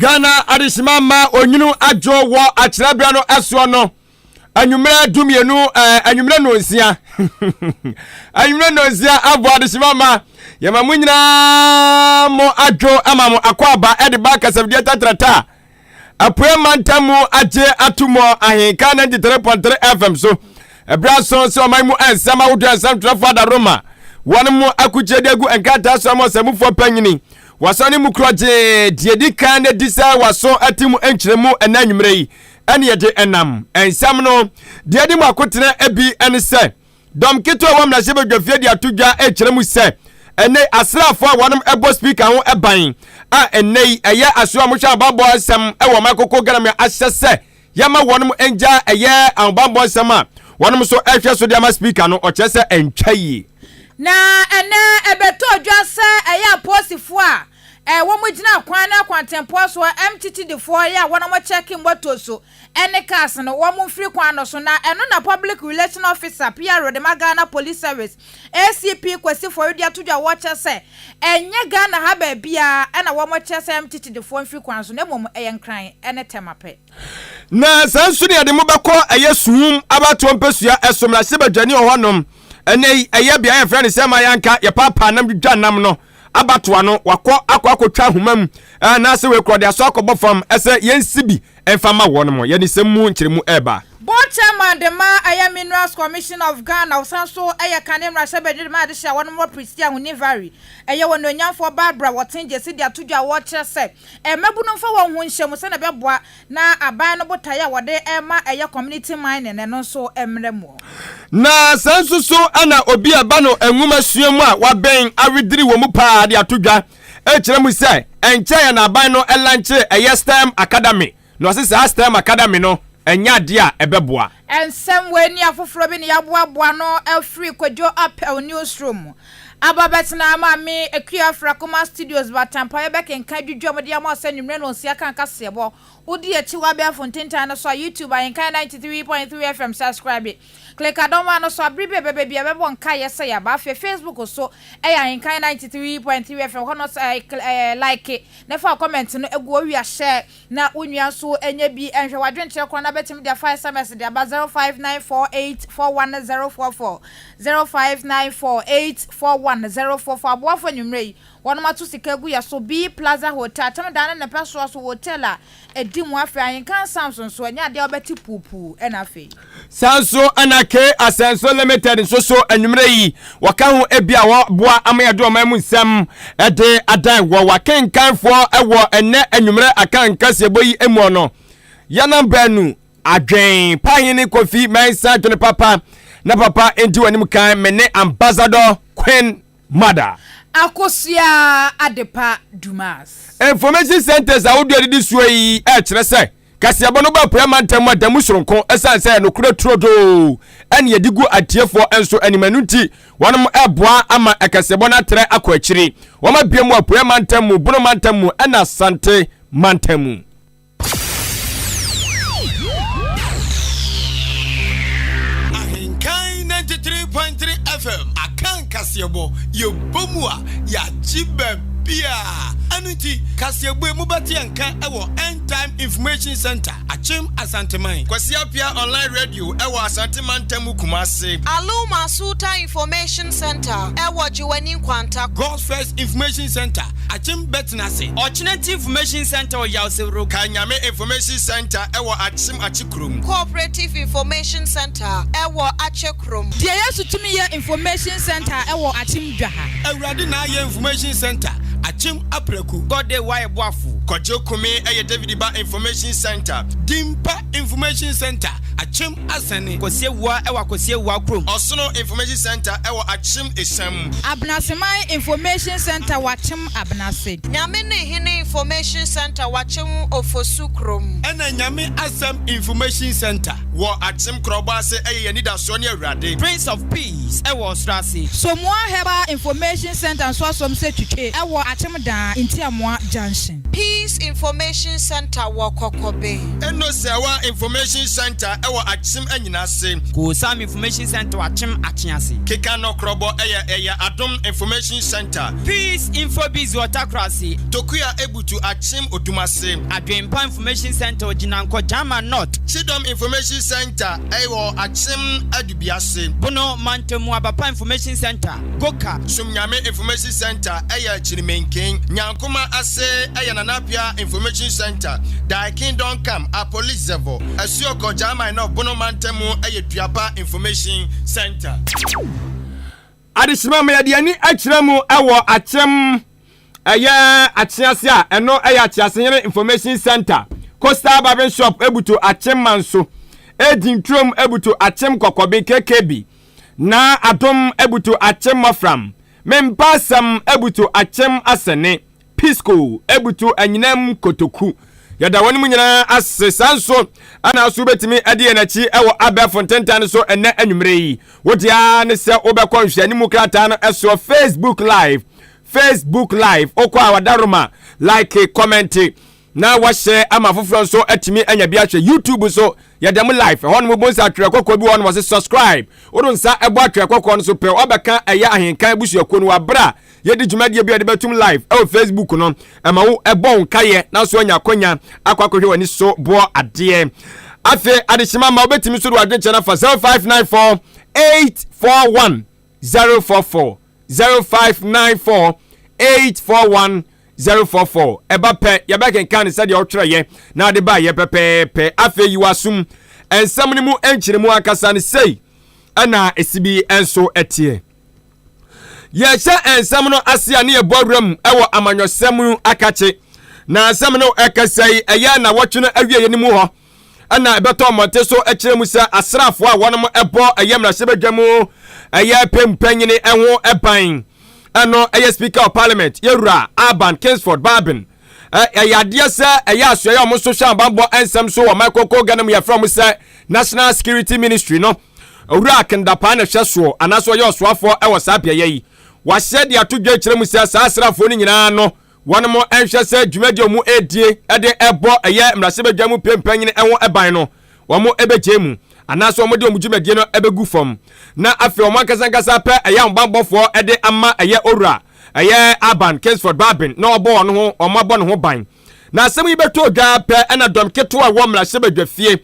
Ghana adehyema ma onwunu adwo wɔ akyerɛberɛ no soɔ no anwummerɛ dumienu ɛɛ anwummerɛ nonsia anwummerɛ nonsia abɔ adehyema ma yɛma mo nyinaa mo adwo ama mo akɔ aba ɛde ba kasafidie tatrata Apuei mantam mu agye ato mu ahenka 93.3 FM so. Ɛberɛ aso sɛ ɔman mu nsɛm ahodoɔ nsɛmtwerɛfoɔ adaworoma wɔn mu akukyire de agu nkrataa so ama ɔsɛmmufoɔ panyini. Wɔasɔ ne mu korɔgyee deɛ ɛdi kan na di sɛ wɔaso ate mu nkyerɛmu ɛnɛ anwummerɛ yi ɛne yɛde ɛnam nsɛm no deɛ ɛdi mu akotena bi ɛne sɛ Dɔm ketewa a ɛwɔ mmarahyɛbadwafie de ato dwa rekyerɛ mu sɛ ɛnnɛ yi asraafoɔ a wɔnom ɛbɔ speaker ho ban a ɛnnɛ yi ɛyɛ asoɛ a wɔhwɛ ahobanbɔ nsɛm wɔ ɔman koko Ghana mu ahyɛ sɛ yɛma wɔnom ngya ɛyɛ ahobanbɔ nsɛm a wɔnom nso ɛhwɛ so de ama speaker no ɔkyerɛ sɛ ɛntwa yie. Na ɛnnɛ ɛbɛtɔɔ dwa sɛ ɛyɛ apolisifoɔ a wɔgyina kwan ne akwantempɔn soɔ, MTTDfoɔ yɛ a wɔnom kyɛke moto so ne cars no wɔn mfiri kwan no so na ɛno na Public Relation Officer, PRO, de ma Ghana Police Service, ACP Kwasi Foyo de ato dwa wɔkyerɛ sɛ ɛnyɛ Ghana ha baabiara na wɔn kyerɛ sɛ MTTDfoɔ mfiri kwan so na mmom ɛyɛ Nkran ne Tema pɛ. Na saa nso ne yɛde mo bɛkɔ ɛyɛ Suhum abatoɔ mpɛsua ɛso mmarahyɛbadwani wɔ hɔnom ɛnɛ yi ɛyɛ beaeɛ yɛfrɛ no sɛ Mayanka yɛpaapaa nam dwidwa nam no abatoa no wakɔ akɔ akɔtwa ahoma mu anaasɛ wei korɔ de asɔ akɔbɔ fam ɛsɛ yɛnsi bi ɛmfa ma wɔn mo yɛde sɛm mu nkyerɛmu ɛreba. Board Chairman de ma ɛyɛ Minerals Commission of Ghana, ɔsan nso yɛ kane mmarahyɛbadwani de ma adehye a wɔnom wɔ Prestea Hunivari, ɛyɛ Onuonyamfoɔ Barbara Wɔten Gyasi de ato dwa a wɔkyerɛ sɛ mmabunu mfa wɔn ho nhyɛ mu sɛnea ɛbɛboa na aban no botaeɛ a wɔde rema ɛyɛ community mining no ɛno nso mmra mu. Na saa nso so na obi a ɛba no nwomasua mu a wabɛn awediri wɔ mu paa de ato dwa rekyerɛ mu sɛ ɛnkyɛeɛ na aban no lankyee ɛyɛ STEM Academy na ɔse saa STEM Academy no ɛnyɛ adeɛ a ɛbɛboa. Nsɛm wei ne afoforɔ bi na yɛaboaboa ano afiri Kwadwo Apel Newsroom aba abɛtena Maame Akua Afrakoma Studios Batampa yɛbɛkenkan dwudwo a wɔde ama wo sɛ anwummerɛ nnɔnsia ka kaseɛbɔ Wodi akyi wɔ abɛɛfo ntentan no so a YouTube Ahenkan 93.3 FM Subscribe Click adɔma no so a bere bi a ɛbɛba biara ɛbɛbɔ nkaeɛ sɛ yɛaba. Afei Facebook so ɛyɛ Ahenkan 93.3 FM hɔ no ɛɛ like na fa wo comment no gu hɔ wie a share na wo nua nso nyɛ bi nhwɛ. W'adwenkyerɛ korɔ no abɛtumi de afa SMS de aba 0594841044 0594841044 Aboafo anwummerɛ yi Wɔnom ato sika agu yɛ so B Plaza Hotel, Atemdan ne ne pɛsoa so hotel a ɛdi mu afei Ahenkan Psalms nso ɛnyɛ adeɛ a wobɛte puupuu ɛna afei. Saa nso na K Asɛnso Limited nso so anwummerɛ yi wɔka ho ebi a wɔboa ama yɛde ɔman mu nsɛm de adan wɔ w'akenkanfoɔ wɔ ɛnnɛ anwummerɛ akan nkaseɛbɔ yi muɔ no. Yɛnam baanu, Adwen Pa Hene Kofi Mensah Dwene Papa na Papa nti w'anim kan me ne Ambassador Queen Mother. Akosua Adepa Dumas. Information centers ahodoɔ a ɛdidi soɔ yi kyerɛ sɛ kaseɛbɔ no ba Apueɛ mantam mu a da mu soronko ɛsiane sɛ nokorɛ turodoo ɛne yɛde gu atiefoɔ nso anim ɛno nti wɔnom ɛboa ama ɛkaseɛbɔ no atrɛ akɔ akyiri. Wɔn abue mu Apueɛ mantam mu, Bono mantam mu ɛna Asante mantam mu. Ahenkan 93.3 FM Akan kaseɛbɔ yɛbɔ mu a yɛagye baabiaa ɛno nti kaseɛbɔ yi mobɛte yɛn nka wɔ End Time Information Center Akyem Asanteman. Kwasi Appiah Online Radio wɔ Asante Mantam mu Kumase. Aluma Sultan Information Center wɔ Gyewane Nkwanta. God's First Information Center Akyem Bɛtenase. Ɔkyenati Information Centre wɔ Yawsewuro. Kanyame Information Centre wɔ Akyem Akyekrom. Cooperative Information Centre wɔ Akyekrom. Deɛ Yesu Tumi Yɛ Information Centre wɔ Akyem Dwaha. Awurade Na Ayɛ Information Centre, Akyem Apraku. God Day Wayɛ Boafo. Kwadwo Kome yɛ David Ba Information Centre. Dimpa Information Centre, Akyem Asɛne. Kwasi Awuah wɔ Akwasi Awuah kurom. Ɔsono Information Centre wɔ Akyem Esiam. Abenaseman Information Centre wɔ Akyem Abenase. Nyame ne Hene Information Centre wɔ Akyem Ofosu kurom. Ɛna Nyame Asɛm Information Centre wɔ Akyem Korɔbɔ ase ɛyɛ yɛn anidasoɔ ne Awurade. Prince of Peace wɔ Ɔsoro ase. Somoa Herbal Information Centre nso asom sɛ twitwe wɔ Akyem Daa, Ntiamoa Junction. Peace Information Centre wɔ Kɔkɔbe. Eno Sɛwa Information Centre wɔ Akyem Anyinase. Koosam Information Centre wɔ Akyem Akyease. Keka Nɔkrɔbɔ yɛ ɛyɛ Adom Information Centre. Peace Infobiz wɔ Takorase. Tokua Ebutu Akyem Odumase. Adwenpa Information Centre wɔ Gyinankɔ Gyama North. Kyidɔm Information Centre wɔ Akyem Adubiase. Bono Mantamu Abapa Information Centre, Goka. Somnyame Information Centre yɛ Kyirimenken. Nyankoma ase yɛ Nana Appiah Information Centre, Thy Kingdom Come, Apolizevo, Asuokɔ, Gyaaman North, Bono Mantamu yɛ Duapa Information Centre. Adehyema ma yɛde ani akyerɛ mu wɔ Akyem ɛyɛ Akyease a ɛno ɛyɛ Akyeasehene Information Center, Coastal Barbing Shop ebutu Akyem Manso, Edin Turom ebutu Akyem Kɔkɔbe KKB, Na Adom ebutu Akyem Mɔfram, Mempa Asɛm ebutu Akyem Asɛne, Pisco ebutu Anyinam Kotoku. Yɛda wɔn mu nyinaa ase. Saa nso ɛna nso wobɛtumi adi yɛn akyi wɔ abɛɛfo ntentan no so ɛnɛ anwummerɛ yi. Wo deɛ ne sɛ wobɛkɔ nhwɛanimu krataa no ɛsoɔ Facebook Live. Facebook Live wokɔ a wadaroma like comment na wahyɛ ama afoforɔ nso atumi anya bi ahwɛ. YouTube nso yɛda mu live ɛhɔ nom bo nsa atwerɛ kɔkɔɔ bi wɔ hɔ nom wɔse subscribe wode nsa ɛbɔ atwerɛ kɔkɔɔ no so pɛ wabɛka ɛyɛ ahenkan abusuakuo no wɔ aberɛ a yɛdi dwumadie bi a yɛde bɛtum live ɛwɔ Facebook no ɛma wo ɛbɔ wo nkayɛ na nso anya akwanya akɔ akɔhwɛ w'ani so boɔ adeɛ. Afei adehyema ma wobɛtumi nso de w'adwenkyerɛ no afa 0594 841 044 0594 841 044 ɛba pɛ yɛbɛkenkan no sɛdeɛ wotwerɛeɛ na ade baeɛ pɛpɛɛpɛ. Afei yi w'asom nsɛm no mu nkyerɛmu ankasa no sei ɛna ɛsi bi nso ɛteɛ. Yɛhyɛ nsɛm no ase a ne yɛbɔ awura mu ɛwɔ amanyɔsɛm mu akakye na asɛm no ɛkasa yi ɛyɛ na wɔtwe no awieɛ no mu hɔ ɛna ɛbɛtɔ mmɔnten so kyerɛ mu sɛ asraafoɔ a wɔnom ɛbɔ ɛyɛ mmarahyɛbadwa mu ɛyɛ pɛmpɛnyini ɛho ɛban ɛno ɛyɛ Speaker of Parliament yɛwura Alban Kingsford Bagbin ɛyɛ adeɛ sɛ ɛyɛ asoɛyɛ a wɔn nso hwɛ abanbɔ nsɛm so wɔ Michael Kɔ Ghana mu yɛfrɛ wɔn sɛ National Security Ministry no owura Kendapaa na ɛhwɛ soɔ anaasɛ ɔyɛ ɔsoafoɔ ɛwɔ saa beaeɛ yi wahyɛ de ato dwa kyerɛ mu sɛ saa asraafoɔ no nyinaa no Wɔnom nhwɛ sɛ dwumadi a wɔn redie de ɛbɔ ɛyɛ mmarahyɛbadwa mu pɛmpɛnyini ho ban no wɔn bɛgyae mu anaasɛ wɔn de wɔn dwumadie no bɛgu fam na afei wɔn ankasa ankasa pɛ ɛyɛ ahobanbɔfoɔ de ama ɛyɛ owura ɛyɛ Alban Kingsford Bagbin na ɔbɔ wɔn ho wɔn abɔ ne ho ban. Na asɛm yi bɛtɔ dwa pɛ ɛna dɔm ketewa wɔ mmarahyɛbadwa fie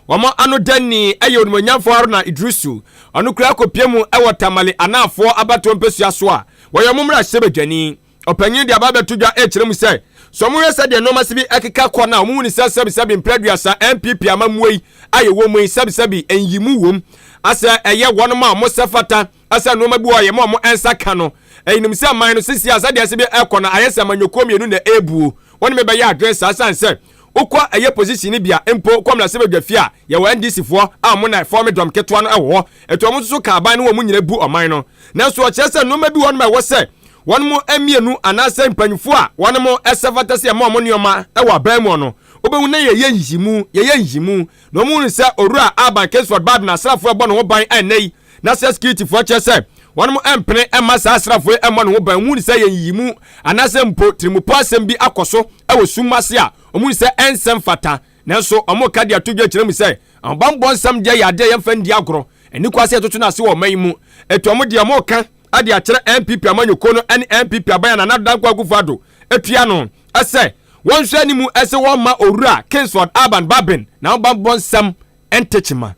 wɔn ano dani ɛyɛ onimonyamfoɔ Haruna Iddrisu ɔno kura akɔpie mu ɛwɔ Tamale anaafoɔ abatoɔ mpɛsua so a wɔyɛ wɔn mmarahyɛbadwani. Ɔpanyin de aba abɛto dwa rekyerɛ mu sɛ, sɛ wɔhwɛ sɛdeɛ nneɛma si bi keka kɔ no a, wɔhu no sɛ sɛbisɛbi mprɛ aduasa NPP amammuo yi a yɛwɔ mu yi, sɛbisɛbi nyiyimu wom. Asɛ ɛyɛ wɔnom a wɔsɛ fata sɛ nneɛma bi wɔ hɔ a yɛma wɔn nsa ka no. Ɛyinom sɛ man no sisi a sɛdeɛ ɛsɛ bi ɛkɔ no ayɛ sɛ amanyɔkuo mmienu na ɛrebuo. Wɔne me bɛyɛ adwene saa sane sɛ wokɔ ɛyɛ position no bi a mpo wokɔ mmarahyɛbadwa fie a yɛwɔ NDC foɔ a wɔn na ɛfɔme dɔm ketewa no wɔ hɔ. Ɛti wɔn nso so ka aban no wɔn nyina bu ɔman no. Nanso ɔkyerɛ sɛ nneɛma bi wɔ hɔnom a ɛwɔ sɛ wɔn mmienu anaasɛ mpanyinfoɔ a wɔn ɛsɛ fata sɛ yɛma wɔn nneɛma wɔ aban mu no, wobɛhu na yɛyɛ nyiyimu, yɛyɛ nyiyimu. Na wɔn hunu sɛ Owura Alban Kingsford Bagbin asraafoɔ ɛbɔ ne ho ban ɛnnɛ yi, na sɛ sikiritifoɔ kyerɛ sɛ wɔn mpene mma saa asraafoɔ yi mmɔ ne ho ban, wɔn hunu sɛ yɛ nyiyimu anaasɛ mpo tirimupɔ asɛm bi akɔ so wɔ sum ase a, wɔn hunu sɛ ɛnsɛ mfata. Nanso wɔka de ato dwa kyerɛ mu sɛ ahobammɔ nsɛm deɛ yɛ adeɛ a yɛmfa nni agorɔ. Ɛnni kwan sɛ yɛtoto no ase wɔ ɔman yi mu. Enti wɔn deɛ wɔreka de akyerɛ NPP amanyɔkuo no ne NPP aban a Nana Addo Dankwa Akufo-Addo tua no sɛ wɔnhwɛ anim sɛ wɔmma Owura Kingsford Alban Bagbin n'ahobammɔ nsɛm nte kyema.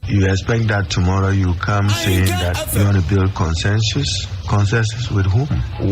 You expect that tomorrow you come saying that you want to build consensus? Consensus with whom?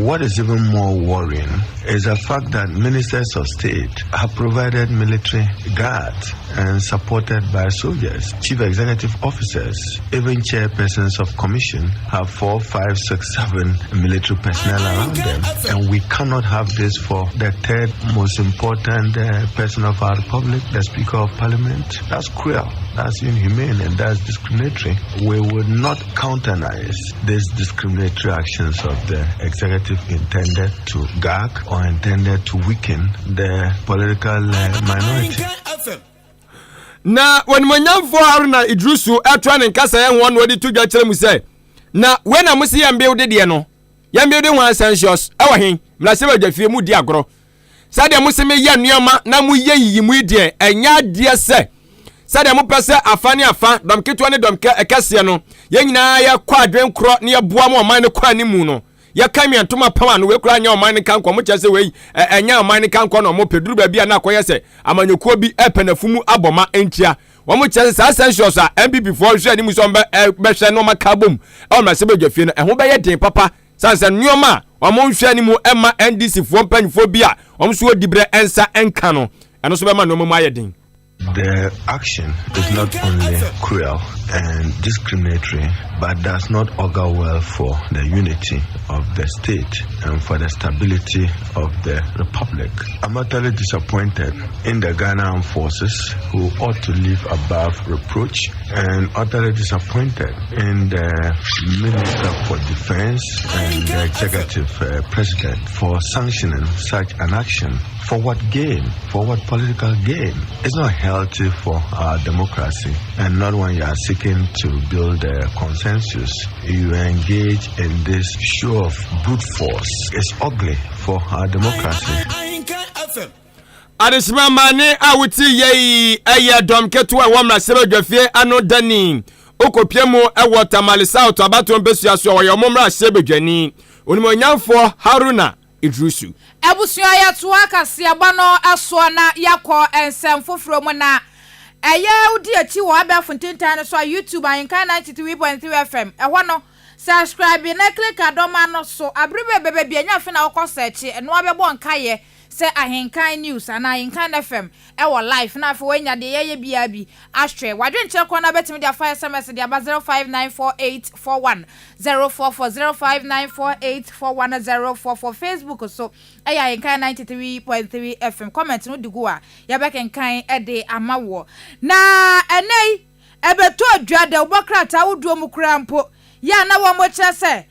What is even more worrying is the fact that ministers of state have provided military guards and supported by soldiers. Chief executive officers, even chairpersons of commission have 4, 5, 6, 7 military personnel around them. And we cannot have this for the third most important person of our republic, the Speaker of Parliament. That's cruel, that's inhumane, and that's discriminatory. We would not countenance these discriminatory actions of the executive intended to gag or intended to weaken the political minority. Na Onimuonyamfoɔ Haruna Iddrisu ɛtoa ne nkasɛɛ ho na ɔde to dwa kyerɛ mu sɛ, Na wei na mose yɛn builde deɛ no, yɛn builde ho ascensios ɛwɔ he? Mmarahyɛbadwa fie mu di agorɔ. Sɛdeɛ mose meyɛ nneɛma na moyɛ nyiyimu yi deɛ, ɛnyɛ adeɛ sɛ sɛdeɛ mopɛ sɛ afa ne afa, dɔm ketewa ne dɔm kɛseɛ no, yɛn nyinaa yɛkɔ adwen korɔ na yɛboa ma ɔman no kɔ animu no. Yɛka nea ntoma pam ano, wei koraa nyɛ ɔman no nkankɔ, wɔkyerɛ sɛ wei ɛnyɛ ɔman no nkankɔ na wɔpɛ, duru baabi a na akɔyɛ sɛ amanyɔkuo bi ɛpɛ n'afumu abɔ ma ntia. Wɔn kyerɛ sɛ saa census a NPP foɔ hwɛ anim sɛ wɔn bɛhwɛ na wɔn aka abom ɛwɔ mmarahyɛbadwafie no, ɛho bɛyɛ den papa sane sɛ nneɛma a wɔn nhwɛ anim ɛma NDC foɔ mpanyinfoɔ bi a wɔn nso wɔ dibrɛ nsa nka no, ɛno nso bɛma nneɛma mu ayɛ den. The action is not only cruel and discriminatory, but does not augur well for the unity of the state and for the stability of the republic. I'm utterly disappointed in the Ghana Armed Forces, who ought to live above reproach, and utterly disappointed in the Minister for Defense and the Executive President for sanctioning such an action. For what gain? For what political gain? It's not healthy for our democracy, and not when you are seeking to build a consensus. You engage in this show of brute force. It's ugly for our democracy. Adesima mane a wote yɛ yi ɛyɛ dɔm ketewa ɛwɔ mmarahyɛbadwafie ano dani okopie mu ɛwɔ Tamale South abatoɔ mpɛsua so a wɔyɛ ɔmo mmarahyɛbadwani onimonyamfoɔ Haruna Idrisu. Abusua, yɛtoa kaseɛbɔ no soɔ na yɛakɔ nsɛm foforɔ mu na ɛyɛ wodi akyi wɔ abɛɛfo ntentan no so a YouTube Ahenkan 93.3 FM ɛhɔ no subscribe na click adɔma no so abere bɛ bɛbɛ bi anya afe na wokɔ search ɛno abɛbɔ nkaeɛ sɛ Ahenkan News anaa Ahenkan FM ɛwɔ live na afei wanya deɛ yɛyɛ biara bi ahwɛ. Wadwenkyerɛ kɔ no abɛtumi de afa SMS de aba 0594841044, 0594841044. Facebook so ɛyɛ Ahenkan 93.3 FM. Comment no de gu a yɛbɛkenkan de ama woɔ. Na ɛnɛ yi ɛbɛtɔ dwa da wobɔ krataa ahodoɔ mu koraa mpo yɛ a na wɔn kyerɛ sɛ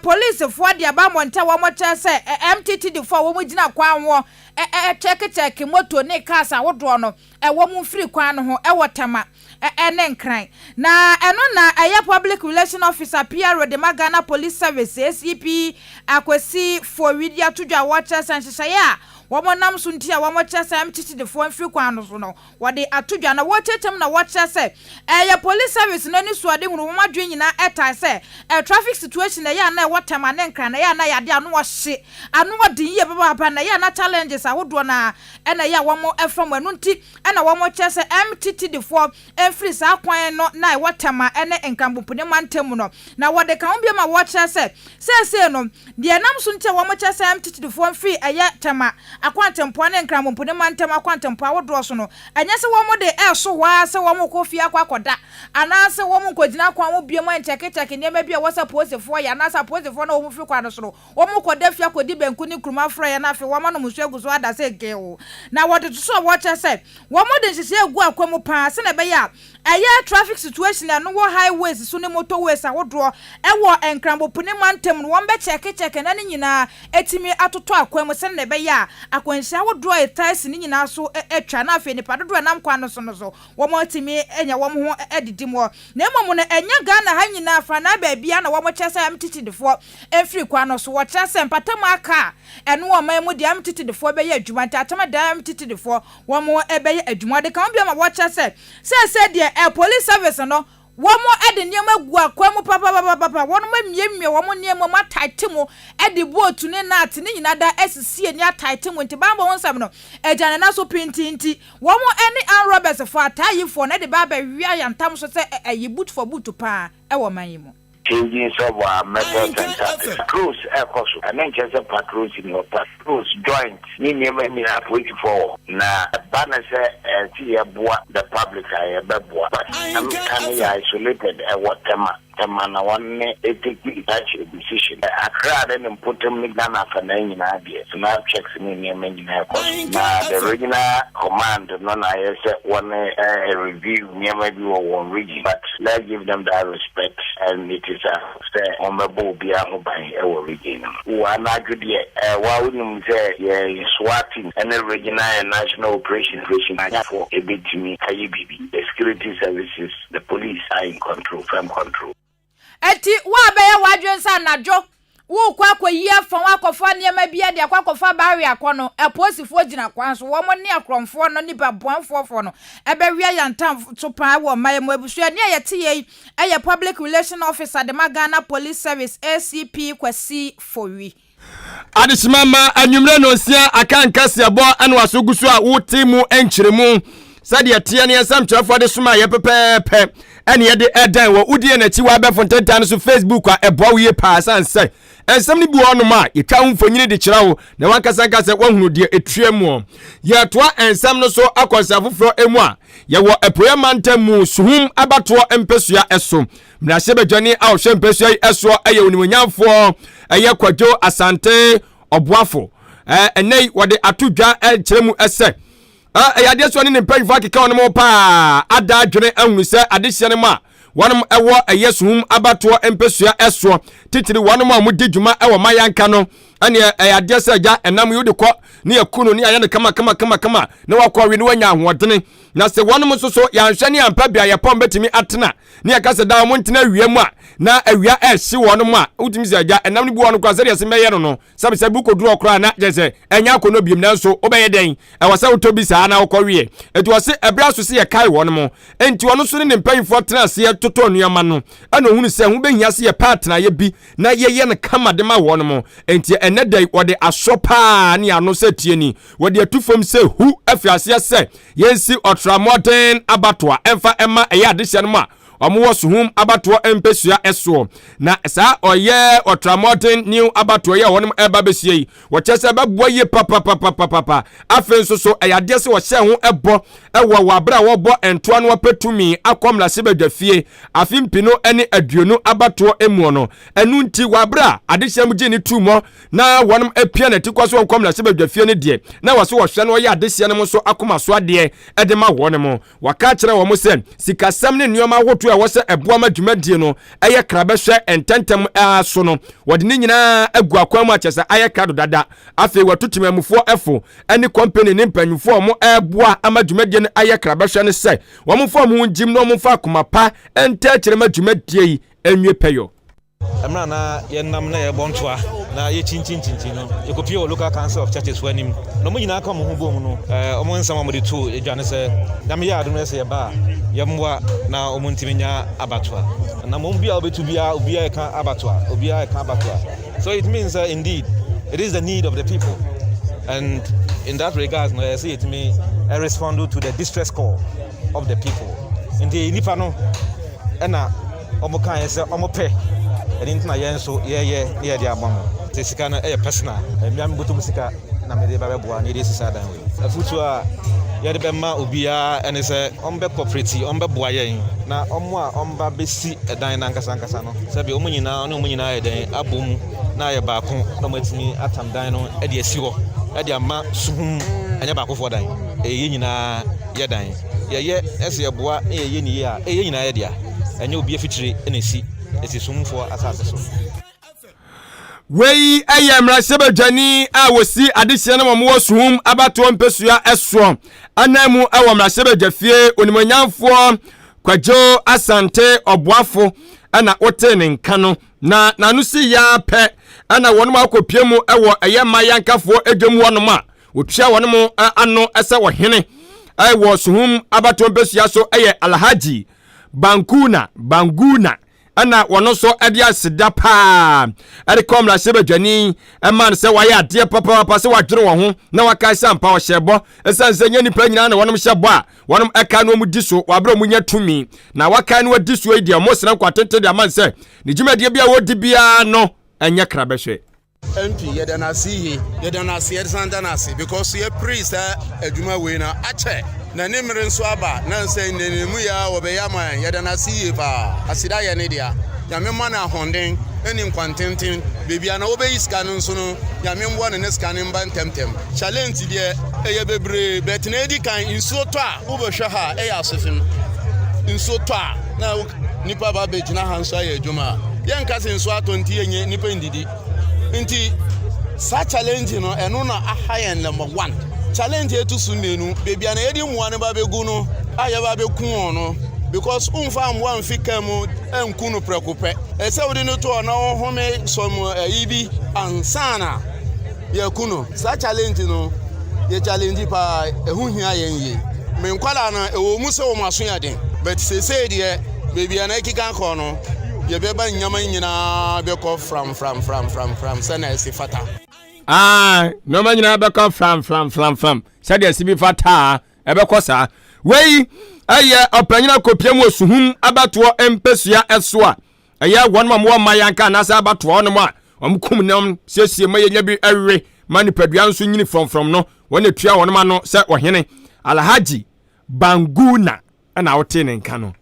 polisifoɔ de aba mmɔnten a wɔn kyerɛ sɛ MTTD foɔ a wɔn gyina kwan ho kyɛkekyɛke moto ne cars ahodoɔ no wɔn mfiri kwan no ho ɛwɔ Tema ɛne Nkran. Na ɛno na ɛyɛ Public Relation Officer, PRO, de ma Ghana Police Service, ACP Akwasi Fowidi ato dwa a wɔkyerɛ sɛ nhyehyɛeɛ a wɔn nam so nti a wɔn kyerɛ sɛ MTTD foɔ mfiri kwan no so no wɔde ato dwa. Na wɔkyerɛkyerɛm na wɔkyerɛ sɛ ɛyɛ police service no ani so ade hunu wɔn adwene nyinaa ɛtae sɛ traffic situation ɛyɛ a na ɛwɔ Tema ne Nkran na ɛyɛ a na yɛade ano ɔhye ano ɔden yie papaapa na ɛyɛ a na challenges ahodoɔ na ɛna ɛyɛ a wɔn ɛfa mu. Ɛno nti ɛna wɔn kyerɛ sɛ MTTD foɔ mfiri saa kwan no na ɛwɔ Tema ɛne Nkranpopone mantam no. Na wɔde ka ho bi ma wɔkyerɛ sɛ seesei no deɛ ɛnam so nti a wɔn kyerɛ sɛ MTTD foɔ mfiri ɛyɛ Tema akwantempɔn ne Nkranpopone mantam akwantempɔn ahodoɔ so no, ɛnyɛ sɛ wɔn de ɛso hɔ ara sɛ wɔn kɔ fie akɔ akɔda anaasɛ wɔn nkɔgyina kwan ho biom nkyɛkekyɛke nneɛma bi a ɛwɔ sɛ apolisifoɔ yɛ anaasɛ apolisifoɔ na wɔn firi kwan no so no wɔn kɔda fie akɔdi banku ne nkuruma frɔeɛ na afei wɔn anom nsuo agu so ada sɛ geew. Na wɔde to so a wɔkyerɛ sɛ wɔn de nhyehyɛ egu akwan mu paa sɛnɛ ɛbɛyɛ a ɛyɛ traffic situation a ɛno wɔ highways so ne motorways ahodoɔ ɛwɔ Nkranpopone mantam no wɔn bɛkyɛkekyɛke na ne nyinaa etimi atotɔ akwan mu sɛnɛ ɛbɛyɛ a akwanhyia ahodoɔ a ɛtaa si ne nyinaa so atwa na afei nipa dodoɔ a ɛnam kwan no so no so wɔn atumi anya wɔn ho adidi mu. Na mmom no ɛnyɛ Ghana ha nyinaa fa na baabi a na wɔn kyerɛ sɛ MTTDfoɔ mfiri kwan no so. Wɔkyerɛ sɛ mpatamu aka a ɛno wɔ ɔman mu deɛ MTTDfoɔ bɛyɛ adwuma nti atam da MTTDfoɔ wɔn bɛyɛ adwuma. Wɔde ka ho bio ma wɔkyerɛ sɛ seesei deɛ police service no wɔn de nneɛma gu akwan mu papapapapa, wɔn amiamia wɔn nneɛma mu ataete mu de boat ne nut ne nyinaa da asisi ani ataete mu nti bambɔ ho nsɛm no agya ne nan so pintinti wɔn ne armed robbers fo ataayifoɔ no de ba abɛwia yantam so sɛ ɛyi boot for boot paa ɛwɔ man yi mu. Changing of our methods and tactics. Patrols ɛkɔ so. Ɛno nkyerɛ sɛ patrols ni hɔ. Patrols, joint ne nneɛma nyinaa apolisifoɔ wɔ. Na ɛba no sɛ ɛsɛ yɛboa the public a, yɛbɛboa. But ɛmka no yɛ isolated ɛwɔ Tema. Tema na wɔn ne ɛtake such a decision. Accra ne ne mpotam ne Ghana afanan nyinaa deɛ, snap checks ne nneɛma nyinaa ɛkɔ so. Na the regional command no na ayɛ sɛ wɔne review nneɛma bi wɔ wɔn region. But let's give them that respect and it is a sɛ wɔbɛbɔ obiara ho ban wɔ region no mu. Wɔ anadwo deɛ, wa wonim sɛ yɛn SWAT team ne regional and national operations foɔ ɛbɛtumi ayɛ biribi. The security services, the police are in control, firm control. Eti wo a bɛyɛ w'adwene sɛ anadwo Worekɔ akɔyi afa ho akɔfa nneɛma bi de akɔ akɔfa barrier akɔ no, apolisifoɔ gyina kwan so. Wɔn ne akorɔmfoɔ no, nnipa bɔnefoɔfoɔ no, bɛwea yɛn ntam so paa wɔ ɔman yi mu. Abusua, nea yɛte yei yɛ Public Relation Officer de ma Ghana Police Service, ACP Kwasi Fowi. Adehyema ma anwummerɛ nonsia aka nkaseɛbɔ ɛna waso gu so a wote mu nkyerɛmu sɛdeɛ teɛ ne nsɛmtwerɛfoɔ de soma yɛ pɛpɛɛpɛ ɛne yɛde ɛdan wɔ wodi yɛn akyi wɔ abɛɛfo ntentan no so Facebook a ɛboa wo yie paa san sɛ nsɛm no bi wɔ hɔnom a yɛtwa ho mfonyini de kyerɛ wo na wankasa nka sɛ woahunu deɛ ɛtua mu. Yɛtoa nsɛm no so akɔ nsɛm foforɔ mu a yɛwɔ apueɛ mantam mu suhum abatoɔ mpɛsua so. Mmarahyɛbadwani a ɔhwɛ mpɛsua yi soɔ yɛ onimuonyamfoɔ ɛyɛ Kwadwo Asante Ɔboafo. Ɛnɛ yi wɔde ato dwa kyerɛ mu sɛ ɛyɛ adeɛ so ne ne mpanyinfoɔ akeka wɔn mo paa ada adwene ahunu sɛ adehyeɛ no mu a wɔn ɛwɔ ɛyɛ suhum abatoɔ mpɛsua ɛsoɔ titiri wɔn a wɔdi dwuma ɛwɔ mayanka no ɛneɛ ɛyɛ adeɛ sɛ agya ɛnam yi wode kɔ ne yɛku no ne yɛayɛ no kama kama kama kama na wakɔ we ne wanya ahoɔdene na sɛ wɔnom nso so yɛanhwɛ ne yɛampɛ bea yɛpɔn bɛtumi atena ne yɛka sɛ daa wɔn ntena awia mu a na awia ɛhye wɔn mu a wotumi sɛ agya ɛnam no bi wɔ no koraa sɛdeɛ ɛsɛ mɛyɛ no no sɛbi sɛ bi kɔduru hɔ koraa na kyerɛ sɛ ɛnyɛ akɔnnɔ biom nanso wobɛyɛ dɛn ɛwɔ sɛ wotɔ bi saa na wokɔweɛ enti ɔse ɛberɛ aso sɛ yɛkae wɔn mo enti ɔno nso ne ne mpanyinfoɔ tena aseɛ totɔ nneɛma no ɛna ohunu sɛ ho bɛhia sɛ yɛpɛ atenaeɛ bi na yɛyɛ no kama de ma wɔn mo enti ɛnɛ da yi wɔde asɔ paa ne ano sɛ tie ni wɔde atu fam sɛ hu afi aseɛ sɛ yɛnsi ɔtramɔden abatoa ɛmfa ɛma ɛyɛ adehyeɛ no mu a wɔwɔ suhum abatoɔ mpesua soɔ. Na saa ɔyɛ ɔtramɔden new abatoɔ yi a wɔn ɛba bɛsie yi, wɔkyerɛ sɛ ɛbɛboa yie papapapapapa. Afei nso so ɛyɛ adeɛ sɛ wɔhyɛ ho ɛbɔ ɛwɔ wɔ abere a wɔbɔ ntoa no apɛ tumi akɔ mmarahyɛbadwa fie afe mpino ne aduonu abatoɔ emuo no. Ɛno nti wɔ abere a adehyeɛ mu gye ne tuu mɔ na wɔn apia n'ati kɔ so wɔnkɔ mmarahyɛbadwa fie no deɛ na wɔ so wɔhwɛ no ɔyɛ adehyeɛ no mo nso akoma so adeɛ ɛde ma wɔn mo. Wɔka kyerɛɛ wɔn sɛ sikasɛm ne nneɛma ahodoɔ a ɛwɔ sɛ ɛboa ma dwumadie no yɛ krabɛhwɛ ntɛmntɛm ara so no, wɔde ne nyinaa agu akwan mu a kyerɛ sɛ ayɛ krado dada. Afei wɔatu temanmufoɔ fo ne kɔmpani ne mpanyimfoɔ a wɔreboa ama dwumadie no ayɛ krabɛhwɛ no sɛ wɔmfa wɔn ho ngyim na wɔmfa akoma pa ntaa akyire ma dwumadie yi nwie pɛyɔ. Mmerɛ a na yɛnam na yɛrebɔ ntoa na yɛkyinkyinkyinkyin no, yɛkɔpie wɔ Local Council of Churches foɔ anim, na wɔn nyinaa ka wɔn ho boom no, wɔn nsɛm a wɔde too dwa ne sɛ, Nyame yɛ adom na sɛ yɛba a, yɛmmoa na wɔn ntumi nya abatoa. Na mmom bi a wobɛtu biara, obiara ɛka abatoa, obiara ɛka abatoa. So it means sɛ indeed, it is the need of the people. And in that regards no, ɛyɛ sɛ yɛtumi respond to the distress call of the people. Nti nnipa no ɛna Wɔkaeɛ sɛ wɔpɛ, ɛno nti na yɛn nso yɛyɛ na yɛde ama mo. Sɛ sika no yɛ personal, me ara me bɔtɔ mu sika na mede ba bɛboa na yɛde asi saa dan wei. Afotuo a yɛde bɛma obiara ne sɛ wɔbɛ cooperate, wɔbɛboa yɛn na wɔn a wɔba bɛsi dan no ankasa ankasa no, sɛbe wɔn nyinaa wɔne wɔn nyinaa ayɛ dɛn abɔ mu na ayɛ baako na wɔatumi atam dan no de asi hɔ de ama suhum, ɛnyɛ baakofoɔ dan, ɛyɛ yɛn nyinaa yɛ dan. Yɛyɛ sɛ yɛboa na yɛyɛ no yie a, ɛyɛ yɛn nyinaa yɛ dea. Ɛnyɛ obi afikyire na ɛsi, ɛsi sumfoɔ asase so. Wei yɛ mmarahyɛbadwani a wɔsi adehyeɛ na wɔwɔ Suhum abatoɔ mpɛsua soɔ anan mu wɔ mmarahyɛbadwafie, Onimuonyamfoɔ Kwadwo Asante Ɔboafo na wotee ne nka no. Na n'ano si yɛ ara pɛ na wɔn akɔpie mu wɔ ɛyɛ mmayankafoɔ adwam hɔnom a Wɔtua wɔn mo ano sɛ ɔhene wɔ Suhum abatoɔ mpɛsua so yɛ Alhaji Bankuna Banguna ɛna wɔn nso de aseda paa ɛde kɔ mmarahyɛbadwani ɛma no sɛ wayɛ adeɛ papaapa sɛ wadwene wɔn ho na wakae sɛ ampa ɔhyɛ bɔ ɛsiane sɛ nyɛ nnipa nyinaa na wɔnom hyɛ bɔ a wɔnom ɛka no wɔn di so wɔabrɛ wɔn nya tumi na wakae no wadi soɔ yi deɛ wɔn srɛ nkwa tenten de ama no sɛ ne dwumadie bi a wɔdi biara no ɛnyɛ krabɛhwɛ. MP yɛda no ase yie yɛda no ase yɛsan da no ase because yɛpere saa adwuma wei no akyɛ na ne mmere nso aba na nsɛ nnɛnɛmu yɛ a wɔbɛyɛ ama yɛn yɛda no ase yie paa aseda yɛ ne dea Nyame mma no ahoɔden ne nkwantenten baabi a na wɔbɛyi sika no nso no Nyame mmoa no ne sika no mba ntɛmntɛm challenge deɛ ɛyɛ bebree but na edi kan nsuo tɔ a wobɛhwɛ ha a ɛyɛ asefem nsuo tɔ a na nipa ba bɛgyina ha nso ayɛ adwuma a yɛnka sɛ nsuo atɔ nti yɛnyɛ nipa ndidi Nti saa challenge no ɛno na aha yɛn number one. Challenge etu so mmienu, baabi a na yɛde mmoa no ba bɛgu no a yɛba bɛku wɔn no, Because womfa mmoa mfi kaa mu nku no prɛko pɛ. Ɛsɛ sɛ wode no to hɔ na ɔhome some ayi bi ansa na yɛaku no. Saa challenge no, yɛ challenge paa, ɛho hia yɛn yie. Me nkwadaa no, ɛwɔ mu sɛ wɔn aso yɛ den, but seesei deɛ, baabi a na ɛkeka kɔ no, yɛbɛba nneɛma nyinaa bɛkɔ framframframframfram sɛnea ɛsi fata. Ah, nneɛma nyinaa bɛkɔ framframframfram sɛdeɛ ɛsi bi fata ɛbɛkɔ saa. Wei ɛyɛ ɔpanyin akopia mu osuhum abatoɔ mpɛsua ɛso a ɛyɛ wɔn a wɔwɔ mma yanka anaasɛ abatoɔ hɔnom a wɔn kum nam siesie ma yɛnya bi ɛwe ma nipadua nso nyini frɔmfrɔm no wɔn etua wɔn ano sɛ ɔhene Alhaji Banguna ɛna wotee ne nka no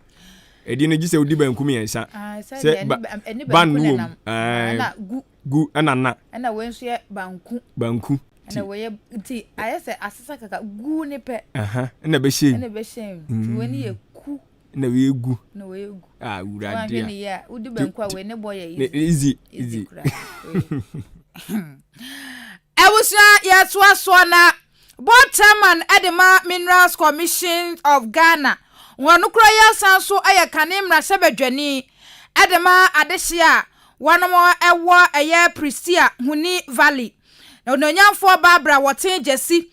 ɛdi no gye sɛ wodi banku mmiɛnsa sɛ ban no wom gu ɛna na ɛna wei nso yɛ banku banku ɛna wei yɛ nti ayɛ sɛ asesa kaka gu ne pɛ ɛna bɛhyɛ ɛna bɛhyɛ mu nti wei ne yɛ ku na wei gu na wei gu ah wurade a ne yɛ a wodi banku a wei ne bɔ yɛ easy easy easy abusua yɛtoa soɔ na Board Chairman de ma Minerals Commission of Ghana, wɔn kura yi asan nso yɛ kane mmarahyɛbadwani de ma adehyeɛ a wɔnom wɔ ɛyɛ Prestea Huni Valley. Na Onuonyamfoɔ Barbara Wɔten Gyasi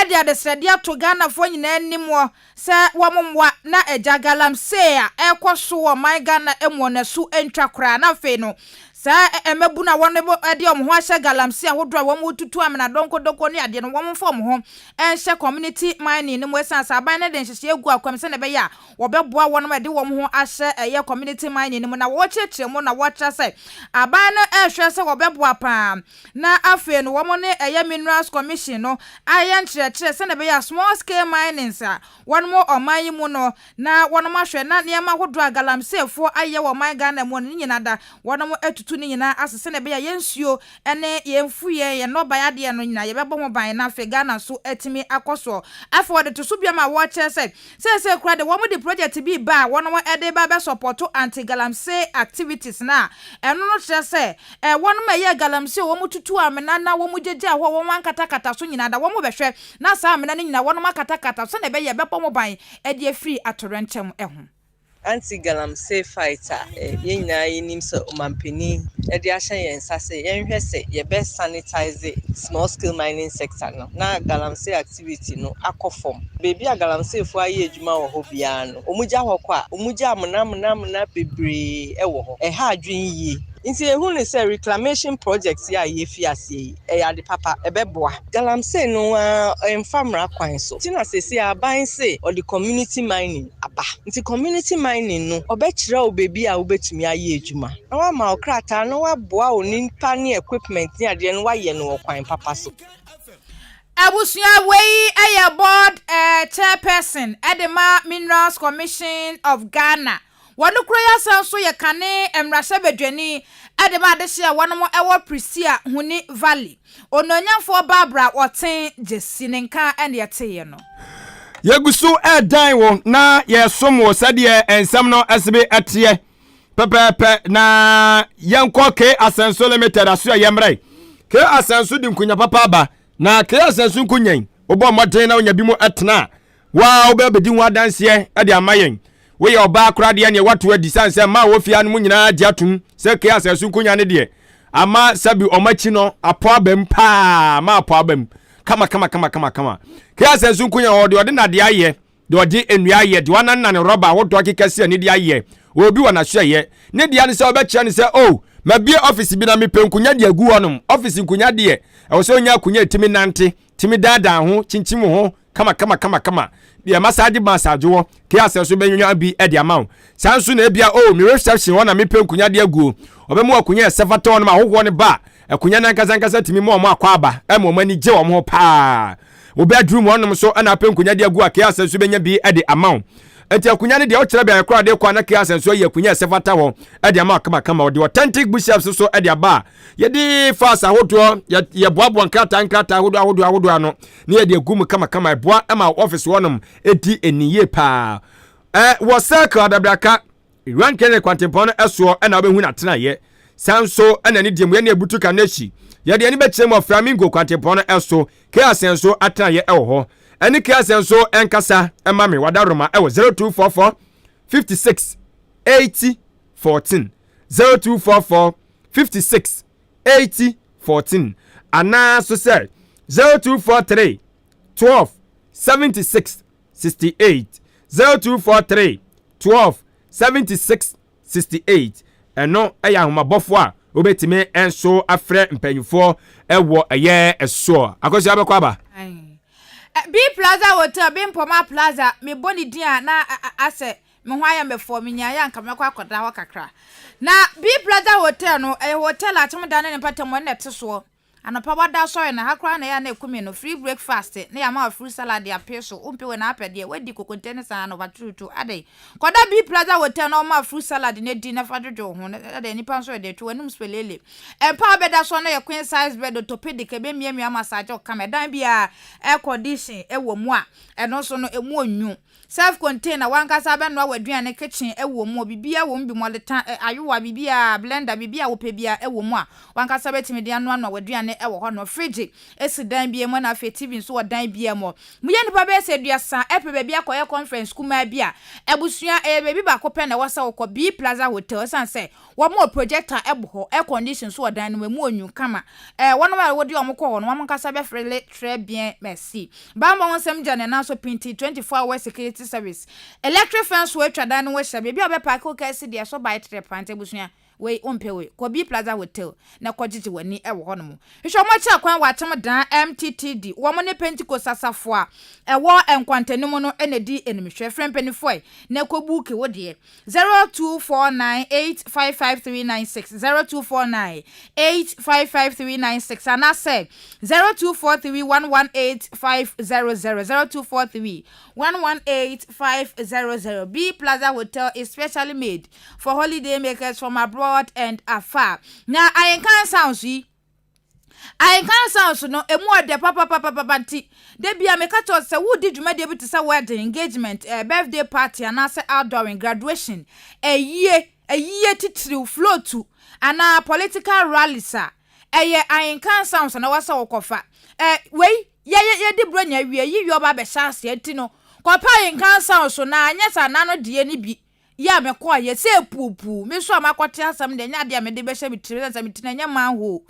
de adesrɛdeɛ ato Ghanafoɔ nyinaa anim sɛ wɔmmoa na agya galamsey a ɛrekɔ so wɔ ɔman Ghana mu no so ntwa koraa na afei no saa mmabunu a wɔde wɔn ho ahyɛ galamsey ahodoɔ a wɔretutu amena donkodonko ne adeɛ no wɔmfa wɔn ho nhyɛ community mining no mu ɛsiane sɛ aban no de nhyehyɛeɛ gu akwam sɛdeɛ ɛbɛyɛ a wɔbɛboa wɔn ma ɛde wɔn ho ahyɛ ɛyɛ community mining no mu na wɔrekyerɛkyerɛ mu na wɔrekyerɛ sɛ aban no rehwɛ sɛ wɔbɛboa paa na afei no wɔn ne ɛyɛ Minerals Commission no ayɛ nkyerɛkyerɛ sɛdeɛ ɛbɛyɛ a small scale minings a wɔn wɔ ɔman yi mu no na wɔn ahwɛ na nneɛma ahodoɔ a galamseyfoɔ ayɛ wɔ ɔman Ghana mu no ne nyinaa da wɔn atutu ne nyinaa ase sɛdeɛ ɛbɛyɛ a yɛn nsuo ne yɛn mfuiɛ yɛn nnɔbaeɛ adeɛ no nyinaa yɛbɛbɔ ho ban na afei Ghana nso atumi akɔ soɔ. Afei wɔde to so biom a wɔrekyerɛ sɛ Seesei koraa de, wɔde project bi reba a wɔde reba abɛsɔpɔto anti-galamsey activities no a ɛno no kyerɛ sɛ wɔnom a ɛyɛɛ galamsey a wɔtutu amena na wɔgyagyaa hɔ a wɔankatakata so nyinaa da wɔbɛhwɛ na saa amena no nyinaa wɔnom akatakata so sɛdeɛ ɛbɛyɛ a ɛbɛbɔ ho ban de afiri atoyerɛnkyɛm ho. Anti-galamsey fight a yɛn nyinaa yɛnim sɛ ɔmanpanin de ahyɛ yɛn nsa sɛ yɛnhwɛ sɛ yɛbɛ sanitize small scale mining sector no na galamsey activity no akɔ fam. Baabi a galamseyfoɔ ayɛ adwuma wɔ hɔ biara no, wɔgya hɔ kɔ a, wɔgya amena amena amena bebree wɔ hɔ. Ɛha adwene yie. Nti yɛhu no sɛ reclamation project yi a yɛrefi aseɛ yi, ɛyɛ ade papa, ɛbɛboa. Galamsey no ara ɛmfa mmara kwan so. Nti na seesei aban se ɔde community mining aba. Nti community mining no, ɔbɛkyerɛ wo baabi a wobɛtumi ayɛ adwuma, na wama wo krataa na waboa wo nipa ne equipment ne adeɛ no woayɛ no wɔ kwan papa so. Abusua wei yɛ board chairperson de ma Minerals Commission of Ghana. Wɔn kuro yi asan nso yɛ kane mmarahyɛbadwani de ma adehyeɛ a wɔnom wɔ Prestea Huni Valley. Onuonyamfoɔ Barbara Ɔten Gyasi ne nka na yɛteeɛ no. Yɛgu so redan wo na yɛresom wo sɛdeɛ nsɛm no sebe teɛ pɛpɛɛpɛ na yɛnkɔ K Asɛnso Limited aso a yɛmmrɛ. K Asɛnso de nkonya papa aba na K Asɛnso nkonya yi wobɔ mmɔden na wonya bi mu tena a Wo a wobɛbɛdi ho adanseɛ de ama yɛn. Woyɛ ɔbaa koraa deɛ neɛ woato adi sane sɛ mmaa a wɔwɔ fie ha no mu nyinaa gye atom sɛ kea sɛ so nkonya ne deɛ ama sɛbi ɔmo akyi no apɔ abam paa ma apɔ abam kama kama kama kama kama. Kea sɛ so nkonya wɔ deɛ ɔde nadeɛ ayɛ, deɛ ɔde nnua ayɛ, deɛ wananane rɔba ahodoɔ akeka si ani de ayɛ, obi wɔ n'asoɛyɛ. Ne deɛ ne sɛ ɔbɛkyerɛ no sɛ oh mabie ɔfisi bi na mepɛ nkonya de agu hɔnom. Ɔfisi nkonya deɛ ɛwɔ sɛ onya akonya ɛtumi nante, tumi daadaa ho, kyinkyim ho kama kama kama kama deɛ masaagye masaagye wɔ ke asɛ so bɛnwanya bi de ama wo saa nso na ebia oh me reception hɔ na mepɛ nkonya de aguo ɔbɛma akonya ɛsɛ fata hɔ nom ahohoɔ no ba akonya no ankasa ankasa tumi ma wɔn akɔ aba ɛma wɔn ani gye wɔn ho paa wo bedroom hɔ nom so ɛna apɛ nkonya de agu a ke asɛ so bɛnya bi de ama wo nti akonya no deɛ wokyerɛ baabi koraa de kɔ a na ke asɛ nso ayi akonya ɛsɛ fata hɔ de ama kama kama ɔde authentic bookshelves so de aba a yɛde files ahodoɔ yɛboaboa nkrataa nkrataa ahodoɔ ahodoɔ ahodoɔ ano na yɛde agu mu kamakama ɛboa ma office hɔnom ɛdi ɛni yie paa ɛ wɔ circle adabraka Iran Kennedy kwantempɔn no ɛsoɔ ɛna wobɛhu n'atenaeɛ saa nso ɛna ne deɛ mu yɛne abutu ka n'akyi yɛde ani bɛkyerɛ mu wɔ Flamingo kwantempɔn no ɛso KSN nso atenaeɛ ɛwɔ hɔ ɛne KSN nso ɛnkasa ɛma me wadaroma ɛwɔ 0244. 56 80 14, 0244 56 80 14, anaa so sɛ 0243 12 76 68, 0243 12 76 68. Ɛno yɛ ahomabɔfoɔ a wobɛtumi nso afrɛ mpanyinfoɔ wɔ ɛyɛ ɛsoɔ akɔsi abɛkɔ aba. B Plaza Hotel, B Mpɔma Plaza, mebɔ ne din a na asɛ me ho ayɛ me fɔ, menyaeɛ a nka mɛkɔ akɔda hɔ kakra. Na B Plaza Hotel no, ɛyɛ hotel a akyem dan ne ne mpɔtam hɔ na ɛte soɔ. Anɔpa wada asɔre no, ha koraa na ɛyɛ a na ɛku me no, free breakfast, na yɛama wo fruit salad de apee so, wompɛ wei na apɛ deɛ, woadi kokonte ne saa anɔpa turutu, adɛn? Kɔda B Plaza Hotel na wɔma wo fruit salad no di na fa dwodwo wo ho, na adɛn, nnipa nso yɛ dɛ, twe w'anom spelele. Mpa a wobɛda soɔ no yɛ queen size bed, orthopedic, ɛbɛmiamia massage wo kama, ɛdan biara air condition wɔ mu a, ɛno nso no, ɛmu ɔnwu. Self contained na w'ankasa bɛnoa w'aduane, kitchen wɔ mu, biribiara wɔ mu bi, mɔleta, ayowa, biribiara, blender, biribiara a wopɛ biara wɔ mu a w'ankasa bɛtumi de anoanoa w'aduane wɔ hɔ nom. Fridge si dan biara mu na afei TV nso wɔ dan biara mu. Moyɛ nnipa bɛyɛ sɛ 30 pɛ baabi akɔyɛ conference kumaa bi a, abusua, ɛyɛ baabi baako pɛ na ɛwɔ sɛ wokɔ, B Plaza Hotel, ɛsiane sɛ wɔn wɔ projector bɔ hɔ, air condition nso wɔ dan no mu, emu onwunu kama. Ɛɛ, wɔnom a wode wɔn kɔ hɔ no, wɔn ankasa bɛfrɛ très bien merci. Bammɔ ho nsɛm gya ne nan so pintinn, 24 hour security service. Electric fence wɔ atwa dan no ho ahyia, baabi a wobɛpaake wo kaa si deɛ, so bae trɛ paa. Nti abusua, wei, wompɛ wei, kɔ B Plaza Hotel na kɔgyegye w'ani wɔ hɔnom. Hwehwɛ wɔn akyiri akwan wɔ Akyem Dan MTTD. Wɔn ne Pentekost asafo a ɛwɔ Nkwanta no mu no na ɛdi animhwɛ. Frɛ mpanimfoɔ ɛ na kɔ buuki wo deɛ. 0249 855 396, 0249 855 396, anaasɛ 0243 118 500, 0243 118 500. B Plaza Hotel is specially made for holiday makers from abroad and afar. Na Ayenkan Sounds yi, Ayenkan Sounds no, emu ɔdɛ papapapapa, nti da bia meka kyerɛ sɛ wodi dwumadie bi te sɛ wedding, engagement, birthday party, anaasɛ outdooring, graduation, ɛyie, ɛyie titiriw, float anaa political rallies a, ɛyɛ Ayenkan Sounds na wɔsɛ wɔkɔfa. Wei yɛyɛ yɛdi buronya awie yi yɛ ɔba abɛhyɛ aseɛ, nti no kɔpa Ayenkan Sounds na anyɛ saa nano deɛ no bi yɛ a mekɔɔ yɛ sɛ epuupuu me nso a makɔte asɛm deɛ, nyɛ adeɛ a mede bɛhyɛ me tirim sɛ me tiri ɛnyɛ manhole.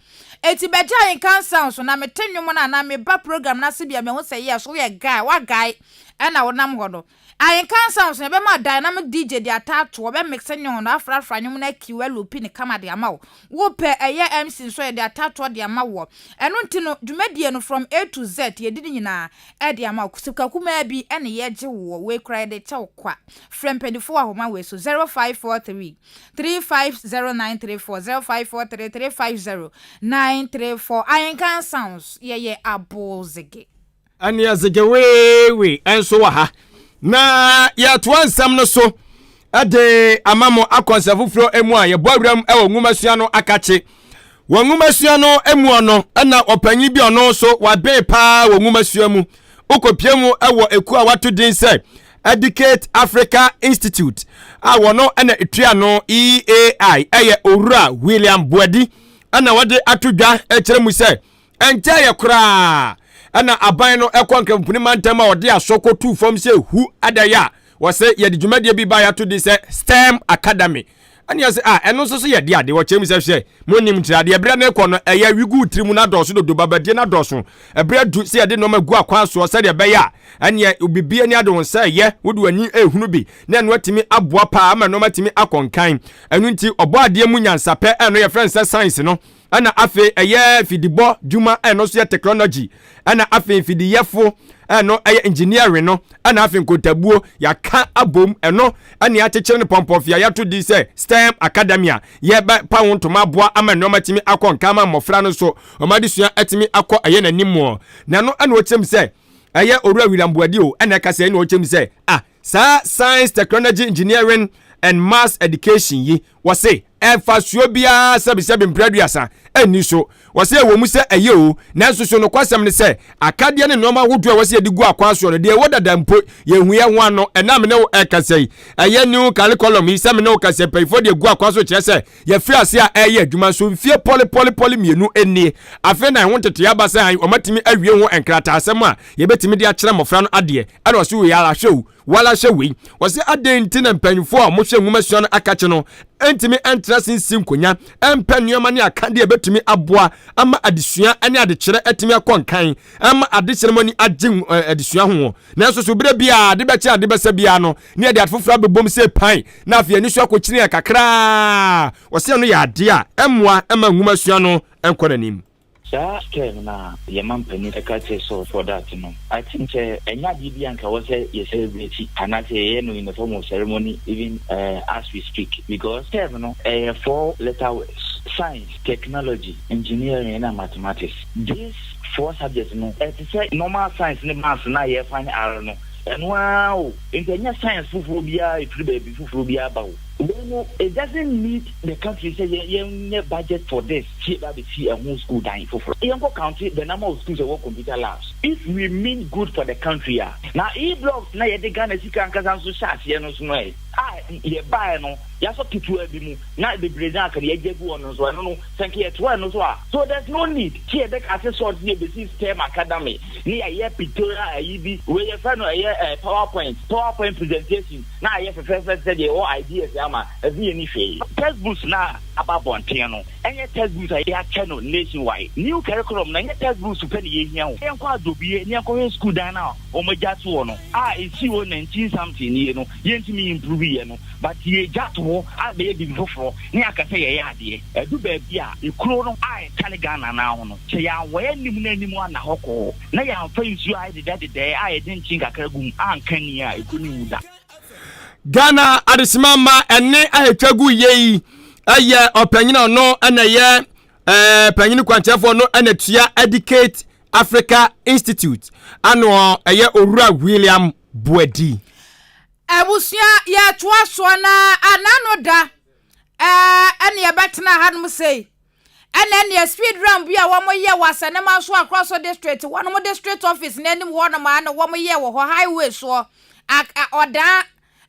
Eti bɛgye Ayenkan Sounds na mete nnwom no anaa meba program no ase bi a, mehu sɛ yɛ so woyɛ guy wa guy ɛna wonam hɔ no. Ayenkan Sounds no ɛbɛma dynamic DJ de ataatoɔ bɛmix nnwom no, afrafra nnwom no, akiw aloop ne kama de ama wo. Wopɛ ɛyɛ MC nso, yɛde ataatoɔ de ama wɔ ɛno. Nti no dwumadie no from A to Z, yɛdi ne nyinaa ɛde ama wo. Sika kumaa bi ɛne yɛgye wɔ wei koraa, yɛde kyɛw kwa. Frɛ mpanimfoɔ ahoma wei so: 0543 350934, 0543 350934. Ayenkan Sounds, yɛyɛ abozege. Ɛne ɛzege weewe ɛnso wɔ ha na yɛtoa nsɛm no so ɛde ama mo akɔnsa foforɔ mu a yɛbɔ awuram ɛwɔ nwomasua no akakye. Wɔ nwomasua no mu no, ɛna ɔpanyin bi, ɔno nso wabɛn paa wɔ nwomasua mu, wokɔpie mu ɛwɔ ekuo a wato din sɛ Educate Africa Institute a wɔno ɛna etua no, EAI, ɛyɛ Owura William Buadi, ɛna wɔde ato dwa ɛkyerɛ mu sɛ ɛnkyɛ yɛ koraa ɛna aban no ɛkɔ nkramponi mantam a wɔde asɔ kɔtu fam sɛ hu adayɛ a wɔsɛ yɛde dwumadie bi ba yɛato di sɛ STEM Academy. Ɛne yɛ sɛ a ɛno nso so yɛde ade wɔkyerɛ mu sɛ hwɛ, monim nkyerɛ adeɛ berɛ no kɔ no, ɛyɛ wigu tiri mu no adɔɔso dodo, babadie no adɔɔso. Ɛberɛ du sɛ yɛde nneɛma gu akwan soɔ sɛdeɛ ɛbɛyɛ a ɛneɛ bibie ani ade wo nsa ɛyɛ wode w'ani ehunu bi na ɛno atumi aboa paa ama nneɛma atumi akɔ nkan. Ɛno nti ɔbɔ adeɛ mu nyansapɛ, ɛno yɛfrɛ no sɛ science no, ɛna afei ɛyɛ fidibɔ dwuma, ɛno nso yɛ technology, ɛna afei fidiyɛfo, ɛno ɛyɛ engineering no, ɛna afei nkontabuo yɛaka abom, ɛno ɛne akyekyere no pɔmpɔfia yɛato di sɛ STEM Academy a yɛbɛ pa ho ntoma aboa ama nneɛma tumi akɔ nka ama mmɔfra no nso wɔn adesua atumi akɔ ɛyɛ n'anim wɔ. Na ɛno ɛna ɔkyerɛ mu sɛ ɛyɛ Owura William Buadi o, ɛna ɛka sɛ ɛna ɔkyerɛ mu sɛ ah, saa science, technology, engineering and mass education yi, wɔse ɛmfasuo biara sɛbisɛbi mprɛduasa ɛnni so. Wɔsɛ ɛwɔ mu sɛ ɛyɛ o, nanso so nokwasɛm ne sɛ akadeɛ ne nneɛma ahodoɔ a wɔsɛ yɛde gu akwan soɔ no deɛ, ɛwɔ dada mpo yɛhu yɛn ho ano. Ɛnam ne wo ɛkasa yi, ɛyɛ new curriculum yi sɛ me ne wo kasa, mpanyinfoɔ deɛ gu akwan so kyerɛ sɛ yɛfiri ase a ɛyɛ adwuma nso mfie pɔlepɔlepɔle 2 nie. Afei na ɛho tete aba sɛ wɔmatumi awie ho nkrataasɛm a yɛbɛtumi de akyerɛ mmɔfra no adeɛ. Ɛna ɔso wei ara hwɛ o. Wala hwɛ wei, wɔse adɛn nti na mpanyinfoɔ a wɔhwɛ nwomasua no akakye no ntumi ntra ase nsi nkonya mpɛ nneɛma ne akadeɛ a ɛbɛtumi aboa ama adesua ne adekyerɛ atumi akɔ nkan ama adekyerɛ mu ani agye adesua ho. Nanso so berɛ biara ade bɛkye ade bɛsa biara no ne yɛde ade foforɔ abɛbom sɛ pan na afei ani so akɔkyini yɛn kakraa. Wɔse ɛno yɛ adeɛ a ɛmmoa mma nwomasua no nkɔ n'anim. Saa term no a yɛn mampanin ka kyerɛ sɛ for that no, I think sɛ ɛnyɛ adeɛ bi a nka ɛwɔ sɛ yɛ celebrate anaasɛ yɛyɛ no in the form of ceremony even as we speak because term no ɛyɛ 4 letter words, science, technology, engineering ɛna mathematics. These four subjects no ɛte sɛ normal science ne maths no a yɛrefa ne R no, ɛno ara o. Nti ɛnyɛ science foforɔ biara ɛfiri baabi foforɔ biara ba o. Wei no it doesn't need the country sɛ yɛn yɛnyɛ budget for this sɛ yɛba abɛsi ɛho school dan foforɔ. Yɛnkɔ counte the number of schools ɛwɔ computer labs. If we mean good for the country a, na e-blocks na yɛde Ghana sika ankasa nso hyɛ aseɛ no nso no ɛ? A yɛbaeɛ no yɛasɔ ketewa bi mu na bebree no aka no yɛagya agu hɔ no nso ɛno no sɛ nka yɛtoa ɛno so a, so there's no need sɛ yɛbɛka ase sɔɔt sɛ yɛbɛsi STEM academy ne yɛayɛ pictorial ayi bi, wei yɛfrɛ no ɛyɛ eh, powerpoint, powerpoint presentation na ayɛ fɛfɛɛfɛ sɛ deɛ yɛwɔ ideas ama ɛho yɛ ni hwee. Textbooks no a aba abɔnten no, ɛnyɛ textbooks a yɛakyɛ no nationwide. New curriculum no, ɛnyɛ textbooks pɛ na yɛhia o. Yɛnkɔ Adobie na yɛnkɔhwɛ sukuu dan no a wɔagya ato hɔ no a ɛsii hɔ nineteen something nie no, yɛntumi improve yɛ no, but yɛgya ato hɔ abɛyɛ biribi foforɔ na yɛaka sɛ yɛyɛ adeɛ. Ɛdu baabi a, ekuro no a ɛtare Ghana no ara ho no, sɛ yɛanwɔ anim no anim anna hɔ kɔɔ na yɛamfa nsuo a ayɛ dedɛdedɛɛ a yɛde nkyen kakra gu mu anka ni a, ekuro no nwu da. Ghana adesima ma ɛne a ɛtwa gu yie yi ɛyɛ ɔpanyin a ɔno ɛna ɛyɛ ɛɛ panyin kwankyerɛfoɔ no ɛna tua Educate Africa Institute ano ɛyɛ Owura William Boadi. Abusua yɛtoa soɔ na anano da ɛɛ ɛne yɛbɛtena hanom sei ɛna ɛneɛ speed ramp bi a wɔn yɛ wɔ Asɛnɛma so Akorɔso district wɔn district office n'anim hɔnom a na wɔn yɛ wɔ hɔ highway soɔ ɔdan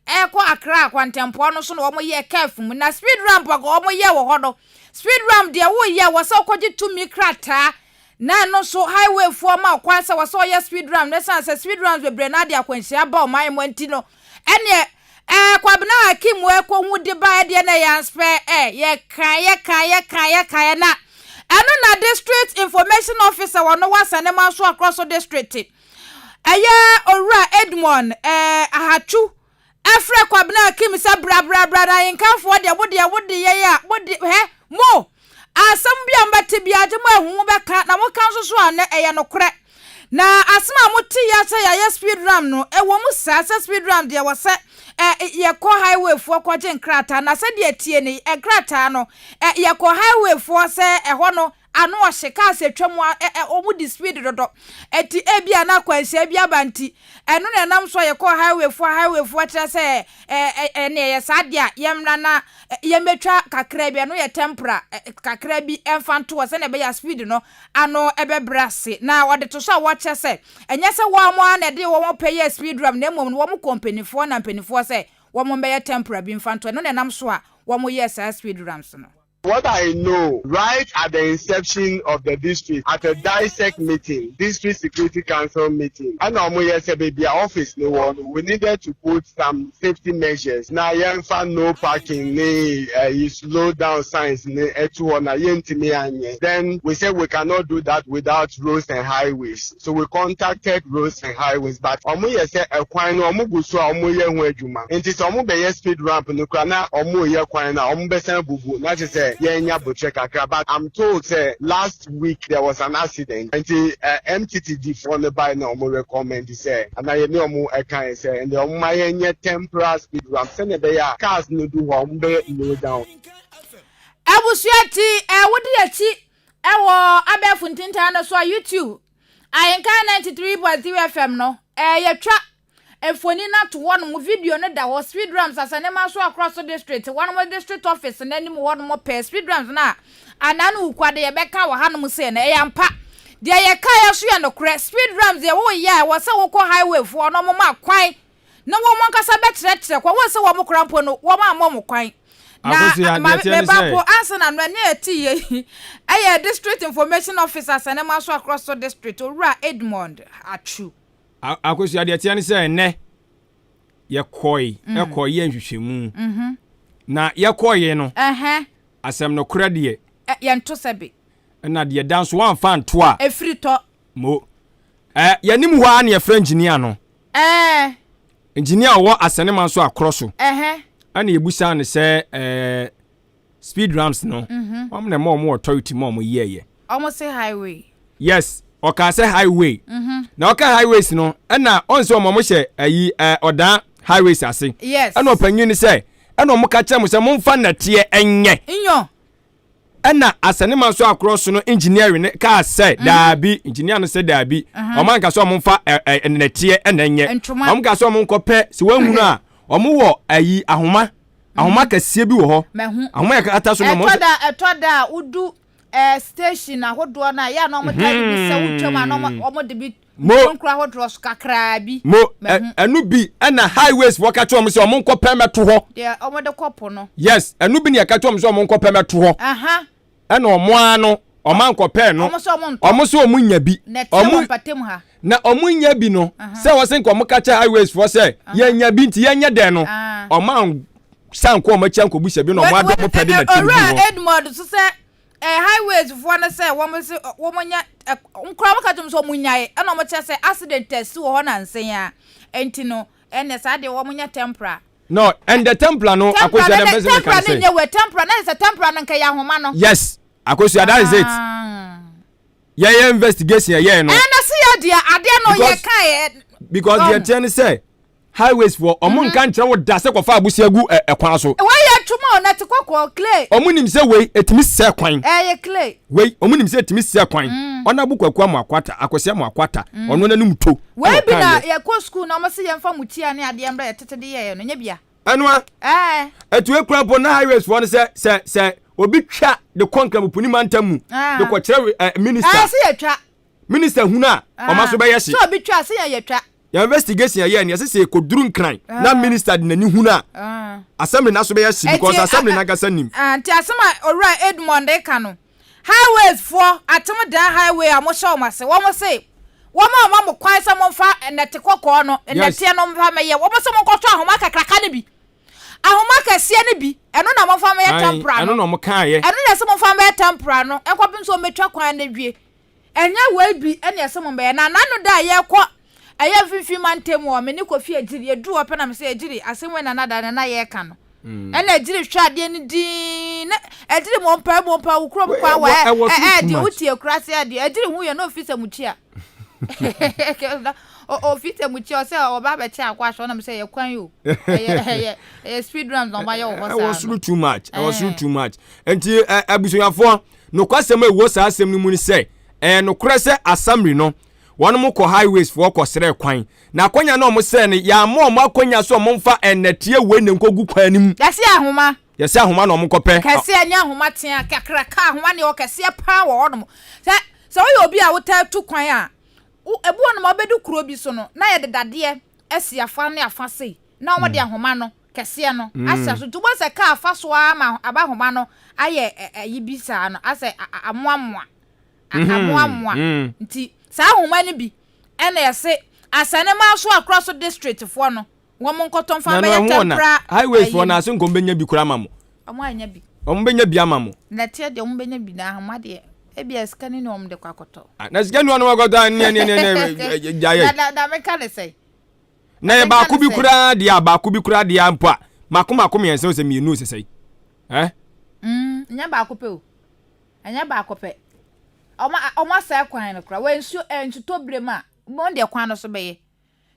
ɛkɔ Accra kwantɛnpoa no so na wɔn yɛ curve mu na speed ramp a wɔn yɛ wɔ hɔ no, speed ramp deɛ wɔyɛ wɔ sɛ ɔkɔgye tumi krataa na ɛno nso highway foɔ ma kwan sɛ wɔ sɛ ɔyɛ speed ramp na ɛsan sɛ speed ramp bebree na ade akwanhyia ba ɔman mu nti no ɛneɛ Kwabena Hakim ɛkɔhu de ba ɛdeɛ na ɛyɛ anspɛ ɛ yɛka yɛka yɛka yɛka yɛ na ɛno na district information officer wɔ no wɔ so Akorɔ district ɛyɛ Owura Edmond Ahatwu ɛfrɛ Kwabena Hakim sɛ brabrabra na yɛnkanfoɔ deɛ mo deɛ mo de yɛn a mo de hɛ mo asɛm bi a mobɛte bi agye mo ahu mo bɛka na moka nso so a nɛ ɛyɛ nokorɛ na asɛm a mote yɛ sɛ yɛayɛ speed ramp no ɛwɔ mu saa sɛ speed ramp deɛ wɔ sɛ yɛkɔ highway foɔ kɔgye nkrataa na sɛdeɛ tie ne nkrataa no yɛkɔ highway foɔ sɛ ɛhɔ no ano ɔhye cars atwa mu a wɔn di speed dodo eti ebi a na akwanhyia bi aba nti ɛno na ɛnam so a yɛkɔ highway foɔ highway foɔ kyerɛ sɛ ɛ ɛ ɛne ɛyɛ saa deɛ a yɛmmra na yɛmmɛtwa kakra bi ɛno yɛ temporary kakra bi ɛmfa nto hɔ sɛnea ɛbɛyɛ speed no ano ɛbɛbrɛ ase. Na wɔde to so a wɔkyɛ sɛ ɛnyɛ sɛ wɔn a na ɛde wɔn pɛ yɛ speed ramp na mmom no wɔn kɔ mpanimfoɔ na mpanimfoɔ sɛ wɔn bɛyɛ temporary bi mfa nto ɛno na ɛnam so a wɔn yɛ saa speed ramps no. What I know, right at the inception of the district, at a DISEC meeting, District Security Council meeting, and ɔmo yɛ sɛ baabi a office ne wɔ no, we needed to put some safety measures. Na yɛnfa no parking ne slow down signs ne ɛto hɔ na yɛntumi anyɛ. Then we said we cannot do that without Roads and Highways. So we contacted Roads and Highways, but ɔmo yɛ sɛ ɛkwan no ɔmo gu so a ɔmo yɛ ho adwuma. Nti sɛ ɔmo bɛyɛ speed ramp no kora na ɔmo yɛ kwan na ɔmo bɛsan bubu na kyerɛ sɛ yɛnya abotire kakra, but I'm told sɛ last week there was an accident nti MTTD foɔ no bae na ɔmo recommend sɛ ana yɛ ne ɔmo ɛkan sɛ ɛnna ɔmo ma yɛnyɛ temporary speed ramp sɛnea ɛbɛyɛ a cars no du hɔ ɔmo bɛyɛ slow down. Abusua ti wodi akyi ɛwɔ abɛɛfo ntintan no so a YouTube Ahenkan 93.3 FM no yɛtwa mfoni no ato hɔnom, video no da hɔ. Speed ramps Asanema so Akorɔ district wɔnom district office n'anim hɔnom pɛɛ speed ramps no a anaa no wukua de yɛbɛka wɔ hanom sɛ no ɛyɛ ampa deɛ yɛka yɛ so yɛ nokorɛ. Speed ramps deɛ woyɛ a ɛwɔ sɛ wokɔ highway foɔ no ɔmo ma kwan na wɔn ankasa bɛkyerɛkyerɛ kwan wɔn sɛ wɔn kora mpo no wɔn ammɔ mo kwan na meba po ansa na no ɛne ɛte yɛ ɛyɛ district information officer Asanema so Akorɔ district, Owura Edmond Atwu. Akosua, deɛ teɛ ne sɛ ɛnɛ Yɛkɔe ɛkɔyɛɛ nhwehwɛmu. Na yɛkɔeɛ no, asɛm nokorɛ deɛ. Yɛnto sɛbe. Ɛna deɛ da nso woamfa anto a. Ɛfiri tɔ. Mo. Ɛ, yɛnim hɔ ara na yɛfrɛ engineer no. Ɛɛ. Engineer a ɔwɔ Asɛnema nso akorɔ so. Ɛhɛ. Ɛna yɛbusaa no sɛ, ɛɛ, speed ramps no, Mhm. wɔn na ɛma wɔn authority ma wɔn yɛɛyɛ. Wɔn se highway. Yes, ɔkaa sɛ highway. Mhm. Na ɔka highways no, ɛna ɔn sɛ wɔn hyɛ ayi, ɛɛ, ɔdan highways ase. Yes. Ɛna ɔpanyin no sɛ, ɛna wɔn ka kyerɛ mo sɛ momfa nnɛteɛ nyɛ. Nyɔ. Ɛna asɛnema nso akorɔ so no engineering no kaa sɛ mhm. daabi engineer no sɛ daabi mhm. wɔn anka sɛ wɔn nfa ɛ ɛ nnɛteɛ ɛna nyɛ wɔn ka sɛ wɔn nkɔpɛ sɛ wɔn ahunu a wɔn wɔ ayi ahoma ahoma mhm. kɛseɛ bi wɔ hɔ ahoma yɛ kata so na wɔn. Ɛtɔ da ɛtɔ da a wodu ɛɛ station ahodoɔ no a yɛ a na wɔn ta de bi sɛ wotwam a na wɔn de bi Mo. Nkuronkuro ahodoɔ so kakraa bi. Mo, ɛ, ɛno bi ɛna highways foɔ ka kyerɛ wɔn sɛ wɔn nkɔ pɛ mɛto hɔ. Deɛ wɔn de kɔ po no. Yes, ɛno bi na yɛka kyerɛ wɔn sɛ wɔn nkɔ pɛ mɛto hɔ. Aha. Ɛna wɔn ara no, wɔn ankɔ pɛɛ no. Wɔn sɛ wɔn ntɔ. Wɔn sɛ wɔn nya bi. Na ɛteɛ wɔ mpatamu ha. Na wɔn nya bi no, sɛ wɔn sɛ nka wɔn ka kyerɛ highways foɔ sɛ, yɛn nya bi nti yɛn nyɛ dɛn no, wɔn an san kɔ wɔn akyi ankɔbusa bi na wɔn adɔ wɔn pɛ de na ti gu hɔ. Owura Edmond so sɛ Eh highways foɔ no sɛ wɔn se wɔn nya nkora wɔn ka kyerɛ wɔn sɛ wɔn nyae ɛna wɔn kyerɛ sɛ accident asi wɔ hɔ nansa yi a ɛnti no ɛnɛ saa deɛ wɔn nyɛ tempera. No and the tempera no akosua dɛ mpɛ sɛ meka ne sɛ. Tempera no nyɛ wɛ tempera na sɛ tempera no nka yɛ ahoma no. Yes akosua that is it. Yɛyɛ investigation yɛyɛ no. Ɛna se yɛ deɛ adeɛ no yɛ ka yɛ. Because deɛ teɛ ne sɛ. Highways foɔ, ɔmo nka nkyerɛ wo da sɛ kɔfa abosia gu ɛ ɛkwan so. Wei yɛ twoma o, nɛte kɔkɔɔ, clay. Ɔmo nim sɛ wei etumi sɛɛ kwan. Ɛyɛ clay. Wei, ɔmo nim sɛ etumi sɛɛ kwan. Ɔnabo Kwaku Amoako-Atta, Akwasi Amoako-Atta, ɔno n'anum to Wei ɛna bi na ɔkaeɛ. yɛkɔ school na ɔmo se yɛnfa mutia ne adeɛ mbrɛ yɛtete de yɛɛ no, nyɛ bia? Ɛnoa. Ɛɛ. Ɛtue koraa mpo na highways foɔ no sɛ sɛ sɛ obi twa de kɔ Nkramopuni mantam mu de kɔkyerɛ ɛ minister. Ɛɛ se yɛtwa. Minister hunu a, ɔma so bɛyɛ hye. Sɛ obi twa a, se yɛn yɛtwa. Yɛn investigation yɛyɛɛ no, yɛse sɛ yɛkɔduru Nkran na minister de n'ani hunu a, assembly no aso bɛyɛ hye because assembly no ankasa nim. Nti asɛm a Owura Edmond reka no, highways foɔ, Atem Dan highway a mohyɛ wɔn ase, wɔn se wɔn a wɔma mo kwan sɛ momfa nnɛte kɔkɔɔ no, nnɛteɛ no mfa mmɛyɛ, wɔn se monkɔtɔ ahoma kakraka no bi, ahoma kɛseɛ no bi, ɛno na momfa mmɛyɛ tempera no. Ɛno na wɔn kaeɛ. Ɛno na ɛsɛ momfa mmɛyɛ tempera no, nkɔpem sɛ wɔbɛtwa kwan no awie. Ɛnyɛ wei bi na ɛsɛ mo bɛyɛ. Na n'ano da a yɛrekɔ ɛyɛ mfimfini mantam hɔ, me ne Kofi Agyiri, yɛduru hɔ pɛ na me sɛ, Agyiri, asɛm wei na na da na yɛreka no. Mm. Ɛna Agyiri hwɛ adeɛ no dinn, na Agyiri mɔ mpa mɔ mpa wo kurom kwan wɔ ɛ ɛ deɛ wotie kura se adeɛ. Agyiri hu yɛ na ofi sɛ mukyia. Ofi sɛ mukyia ɔsɛ ɔba abɛkyɛ akɔ ahwɛ ɔnam sɛ yɛ kwan o. Ɛyɛ ɛyɛ ɛyɛ speed runs na ɔba yɛ wɔ hɔ saa. Ɛwɔ soro too much, ɛwɔ soro too much. Nti abusuafoɔ Nokwasɛm a ɛwɔ saa asɛm no mu ne sɛ, ɛyɛ nokorɛ sɛ Asamri no, wɔnom kɔ highways foɔ kɔsrɛɛ kwan. Na akwanya no a wɔsrɛɛ no, yɛamma wɔn akwanya sɛ wɔmfa nnɛteɛ wei na nkɔgu kwan no mu. Yɛse ahoma. Yɛse ahoma na wɔnkɔpɛ. Kɛseɛ nyɛ ahoma tea, kakraka ahoma neɛ ɛwɔ kɛseɛ paa wɔ hɔnom. Sɛ, sɛ woyɛ obi a wotaa tu kwan a, wo, ebi wɔ hɔnom a wobɛdu kuro bi so no, na yɛde dadeɛ asi afa ne afa sei, na wɔde ahoma no kɛseɛ no ahyɛ so nti wobɛhu sɛ kaa fa so ara ma aba ahoma no ayɛ ayi bi saa no asɛ amoamoa amoamoa nti saa ahoma no bi ɛna ɛse asɛnema so akora so district foɔ no wɔn nkɔtɔ nfa bɛyɛ tempera highways foɔ no ase nkɔm bɛnya bi kora ama mo wɔn anya bi wɔn bɛnya bi ama mo nɛteɛ deɛ wɔn bɛnya bi na ahoma deɛ ebi a sika ni na wɔn de kɔ akɔtɔ na sika ni wɔn akɔtɔ ne ne ne ne gyaeɛ na na meka ne sɛ Na yɛ baako bi koraa deɛ a baako bi koraa deɛ a mpo a mako mako mmiɛnsa sɛ mmienu sɛ sɛe eh? Mm, nyɛ baako pɛ o ɛnyɛ baako pɛ ɔmo ɔmo asɛe kwan no koraa wɔ nsuo eh, nsutɔ bere mu a wɔn deɛ kwan no so bɛyɛ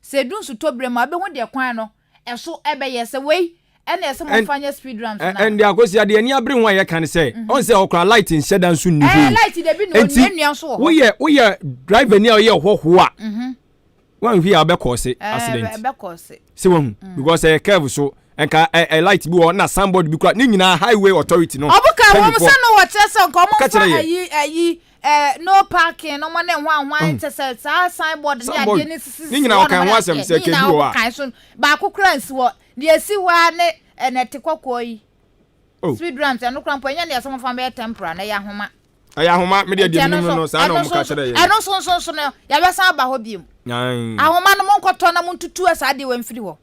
sɛ edu nsutɔ bere mu a wobɛhu deɛ kwan no ɛso ɛbɛyɛ sɛ wei ɛna ɛsɛ mo nfa nyɛ speed ramps na. Ɛnde akosi adeɛ ani abere ho a yɛka ne sɛ mhm. ɔn sɛ ɔkora light nhyɛ da nso nni hɔ yi light de bi na onua nso wɔ hɔ woyɛ woyɛ driver ni a ɔyɛ hɔhoɔ a mhm. Wanhwɛ a ɔbɛkɔɔse accident. Ɛbɛkɔɔse. Sɛ wahu mm. because ɛyɛ curve so nka ɛ ɛ light bi wɔ na signboard bi kura ne nyinaa highway authority no. Ɔmo ka wɔn sɛ no wɔ kyerɛ sɛ nka ɔmo nfa ayi ayi ɛ no parking no mo ne hwan hwan mm. kyɛ sɛ saa signboard ne adeɛ ne sisi ne nyinaa ɔkan ho asɛm sɛ kebi wɔ a. So baako kura nsi hɔ deɛ esi hɔ a ne ɛnɛte kɔkɔɔ yi. Oh. Speed ramps ɛno kura mpo ɛnyɛ ne yɛ sɛ mo fa bɛyɛ temporary na ɛyɛ ahoma. Ɛyɛ ahoma, me deɛ deɛ menim no no saa na wɔn ka kyerɛ yɛn. Ɛno nso nso nso no yɛbɛsan aba hɔ biom. Ahoma no monkɔtɔ na montutu saa adeɛ wɔ mfiri hɔ.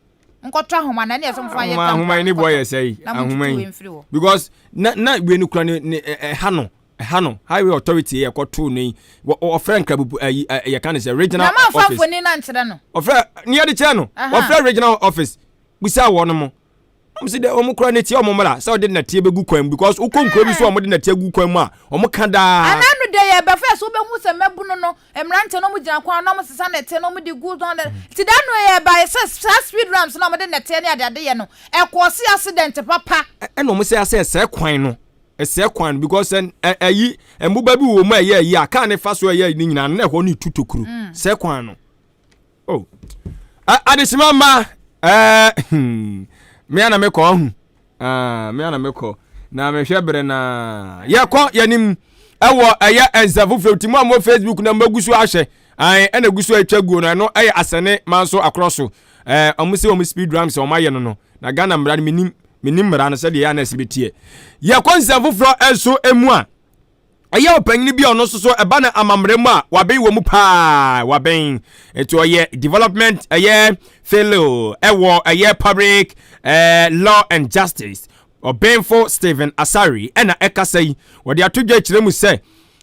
Nkɔtɔ ahoma na ɛne ɛsɛ mfa yɛ tampa. Ahoma yi ne boɔ yɛ sɛ yi. Ahoma yi because na na wei no kura ne ne ɛha no ɛha no highway authority yɛ kɔtoo no yi wɔfrɛ nkrabubu ɛyi yɛ ka ne sɛ regional office. Na ma nfa mfoni na nkyerɛ no. Ɔfrɛ ne yɛde kyerɛ no wɔfrɛ regional office bisa wɔn mo. Wɔn si dɛ wɔn kura ne tia wɔn mmara sɛ wɔde nɛteɛ bɛgu kwan mu because wokɔ nkuro bi so a wɔde nɛteɛ gu kwan mu a wɔn ka daa. Ana no deɛ yɛ bɛfɛ so wobɛhu sɛ mmabunu no mmeranteɛ no wɔn gyina kwan na wɔn sesa nɛteɛ na wɔn de gu na ti da no yɛ ba sɛ saa speed ramps na wɔn de nɛteɛ ne adeade yɛ no ɛkɔɔ se accident papa. Ɛna wɔn sɛ asɛ ɛsɛɛ kwan no ɛsɛɛ kwan no because ɛ ɛyi mmoba bi wɔ mu a ɛyɛ ɛyi a kaa ne fa so ɛyɛ ne nyinaa no na ɛhɔ no tu tokuro sɛɛ kwan no. Oh. Adesima mma ɛɛ hmm. Me ana mekɔ ɔho. Ah, me ana mekɔ. Na mehwɛ bere na yɛkɔ yɛnim ɛwɔ ɛyɛ nsa foforɔ ti mu a mo Facebook na mo gu so ahwɛ. Ae ɛna gu so atwa guo no ɛno ɛyɛ asɛne manso akorɔ so. Ɛɛ ɔmo sɛ ɔmo speed rams ɔmo ayɛ no no. Na Ghana mmara no menim menim mmara no sɛdeɛ ɛyɛ ana ɛsi bɛteɛ. Yɛkɔ nsa foforɔ nso emu a ɛyɛ ɔpanyin bi a ɔno nso so ɛba no amammerɛ mu a wabɛn wɔ mu paa wabɛn nti ɔyɛ development ɛyɛ fellow ɛwɔ ɛyɛ public eh, law and justice ɔbɛnfo Stephen Asare ɛna ɛkasa yi wɔde ato dwa kyerɛ mu sɛ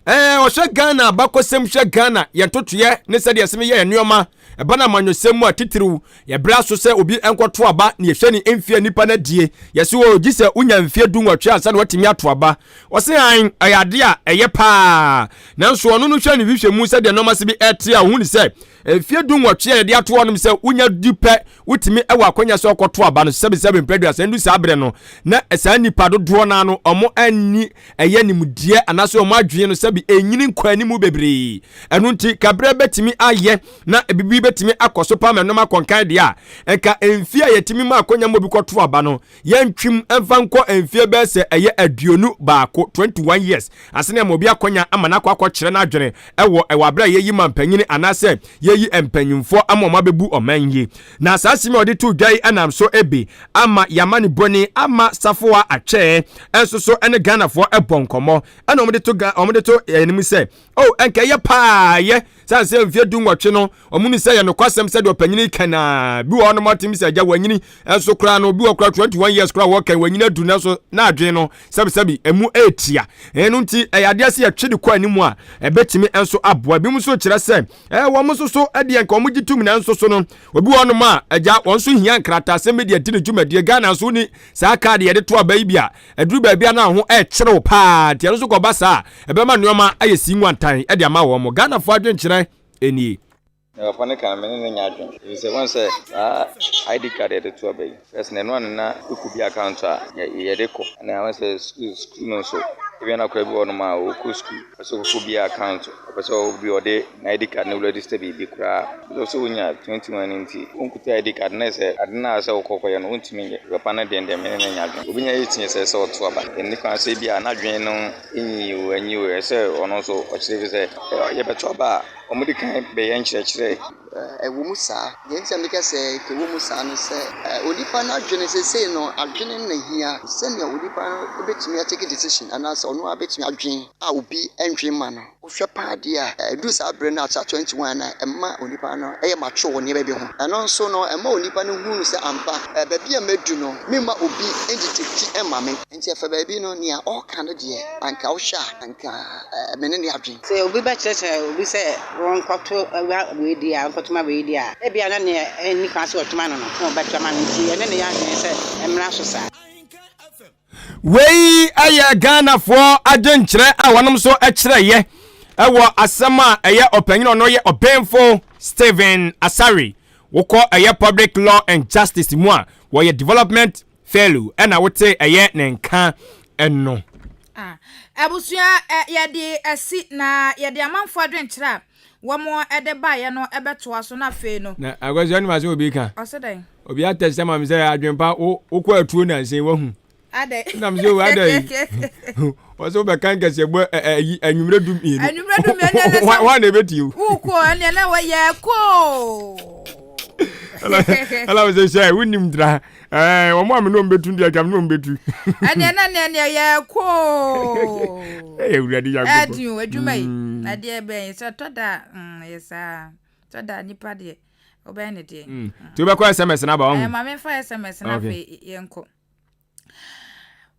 ɛɛ ɔhwɛ Ghana abakɔsɛm hwɛ Ghana yɛn totoeɛ ne sɛdeɛ ɛsɛm yɛ nneɛma Ɛba no amanyɔsɛm mu a, titiriw, yɛbrɛ aso sɛ obi nkɔto aba na yɛhwɛ ne mfe a nipa no adie. Yɛse oo, gye sɛ wonya mfeɛ dunwɔtwe ansa na woatumi ato aba. Ɔse aane, ɛyɛ adeɛ a ɛyɛ paa. Nanso ɔno no hwɛ ne nhwehwɛmu sɛdeɛ nnoɔma se bi ɛte a, ɔhu ne sɛ mfeɛ dunwɔtwe a yɛde ato hɔnom sɛ wonya di pɛ, wotumi wɔ akwanya sɛ ɔkɔto aba no, sɛbesɛbe mprɛ aduasa ndu saa berɛ no, na saa nnipa dodoɔ no ara no, wɔn anni ɛyɛ nimdeɛ anaasɛ wɔn adwene no sɛbi ɛnyini nkɔ anim bebree. Ɛno nti, ka berɛ bɛtumi ayɛ na biribi bɛtumi akɔ so paa ma ɛnom akɔnkan deɛ a, nka mfie a yɛtumi ma akɔnya ma obi kɔto aba no, yɛntwem mfa nkɔ mfie bɛyɛ sɛ ɛyɛ 21, 21 years, asene ama obi akɔnya ama no akɔ akɔkyerɛ n'adwene ɛwɔ ɛwɔ aberɛ a yɛyi ma mpanyini anaasɛ yɛyi mpanyimfoɔ ama wɔn abɛbu ɔman yi. Na saa asɛm a ɔde too dwa yi nam so bi ama yɛama ne bɔni ama Safoa Atwɛɛ nso so ne Ghanafoɔ bɔ nkɔmmɔ ɛna wɔde to wɔde to anim sɛ oh ɛnka ɛyɛ paa yɛ sane sɛ mfeɛ 18 no wɔn ni sɛ yɛ nokwasɛm sɛ deɛ ɔpanyini ka na bi wɔ hɔnom ɔtem sɛ agya wanyini nso koraa no bi wɔ koraa 21 years koraa wɔka wanyini adu nanso na adwene no sɛbisɛbi emu ɛretia ɛno nti ɛyɛ adeɛ sɛ yɛtwe de kɔ anim a ɛbɛtumi nso aboa bi nso kyerɛ sɛ ɛɛ wɔn nso so ɛdeɛ nka wɔn gye tum nanso so no obi wɔ hɔnom a agya wɔn nso hia nkrataasɛm bi deɛ di ne dwumadie Ghana nso ni saa kaadi yɛde to aba yi bi a ɛduru baabi a na ho ɛkyerɛw paa nti ɛno nso kɔba saa ɛbɛma nneɛma ayɛ si nwantan ɛde ama wɔn Ghanafoɔ adwenkyerɛ nie. Na papa no ka no, me ne no nyɛ adwene. Efisɛ woahu sɛ saa ID card a yɛde to aba yi, first no ɛno ara na na wokɔ bi account a yɛde kɔ. Ɛna woahu sɛ sukuu sukuu no nso, ebia na akwadaa bi wɔ hɔnom a ɔkɔ sukuu, ɔpɛ sɛ ɔkɔkɔ bi account, ɔpɛ sɛ obi ɔde n'ID card no register biribi koraa. Because sɛ wonya 21 no nti, wonkuta ID card no na sɛ ade no a sɛ wokɔ kɔyɛ no wontumi nyɛ. Papa no deɛ deɛ me ne no nyɛ adwene. Obi nya 18 sɛ sɛ ɔto aba. Ɛnni kwan sɛ ebia n'adwene no nyi o anyi o, ɛsɛ sɛ ɔno nso ɔkyerɛ bi sɛ yɛbɛto aba a, Wɔde kan bɛyɛ nkyerɛkyerɛ. Ɛwɔ mu saa. Deɛ nti a meka sɛ ɛwɔ mu saa ne sɛ, onipa no adwene seesei no, adwene no na ɛhia. Sɛnea onipa no bɛtumi atake decision anaasɛ ɔno ara bɛtumi adwene a obi ntwe mma no. Wohwɛ paa deɛ a, ɛduru saa berɛ no a, saa 21 no a, ɛma onipa no yɛ mature wɔ nneɛma bi ho. Ɛno nso no, ɛma onipa no hunu sɛ ampa, baabi a madu no, memma obi ndetecti mma me. Nti ɛfa baabi no, nea ɔreka no deɛ, anka wohwɛ a, anka me ne no adwene. Sɛ obi bɛkyerɛkyerɛ obi sɛ ɔnkɔto wei di a, ɔnkɔto ma wei di a, ebia na nea enni kwan sɛ ɔto ma no no na ɔbɛto ama no nti, ɛne no yɛ adwene sɛ ɛmmra so saa. Wei yɛ Ghanafoɔ adwenkyerɛ a wɔnom nso kyerɛeɛ wɔ asɛm a ɛyɛ ɔpanyin ɔno yɛ ɔbenfo Stephen Asare wokɔ ɛyɛ Public Law and Justice mu a wɔyɛ Development Fellow ɛna wote ɛyɛ ne nka ɛno. Ah, abusua ɛ, yɛde asi na yɛde amanfoɔ adwenkyerɛ a wɔn de baeɛ no bɛtoa so na afei no. Na akɔsua no ma sɛ obi ka. Ɔse dɛn? Obi atɛsɛ ma me sɛ adwempa wo wokɔ atuo nansen wahu. Adɛn? Nam sɛ o adɛn? Ɔsɛ wobɛka nkɛseɛ bɔ ɛyi anwummerɛ 12. Anwummerɛ 12 ɛnɛ sɛ. Wa na ɛbɛtie o. Wokɔ ɛnɛ na wɔyɛ kɔ. Ɛna sɛ sɛ wonim tra. Ɛɛ wɔn a me ne wɔn bɛtu deɛ nka me ne wɔn bɛtu. Ɛneɛ na neɛ neɛ yɛ koo. Ɛyɛ awurade Nyankopɔn. Ɛdi o adwuma yi. Na deɛ bɛn sɛ tɔ da mm yɛ saa tɔ da nipa deɛ. Wobɛyɛ ne deɛ. Nti wobɛkɔ SMS no aba wahu. Ma memfa SMS no afei yɛnkɔ.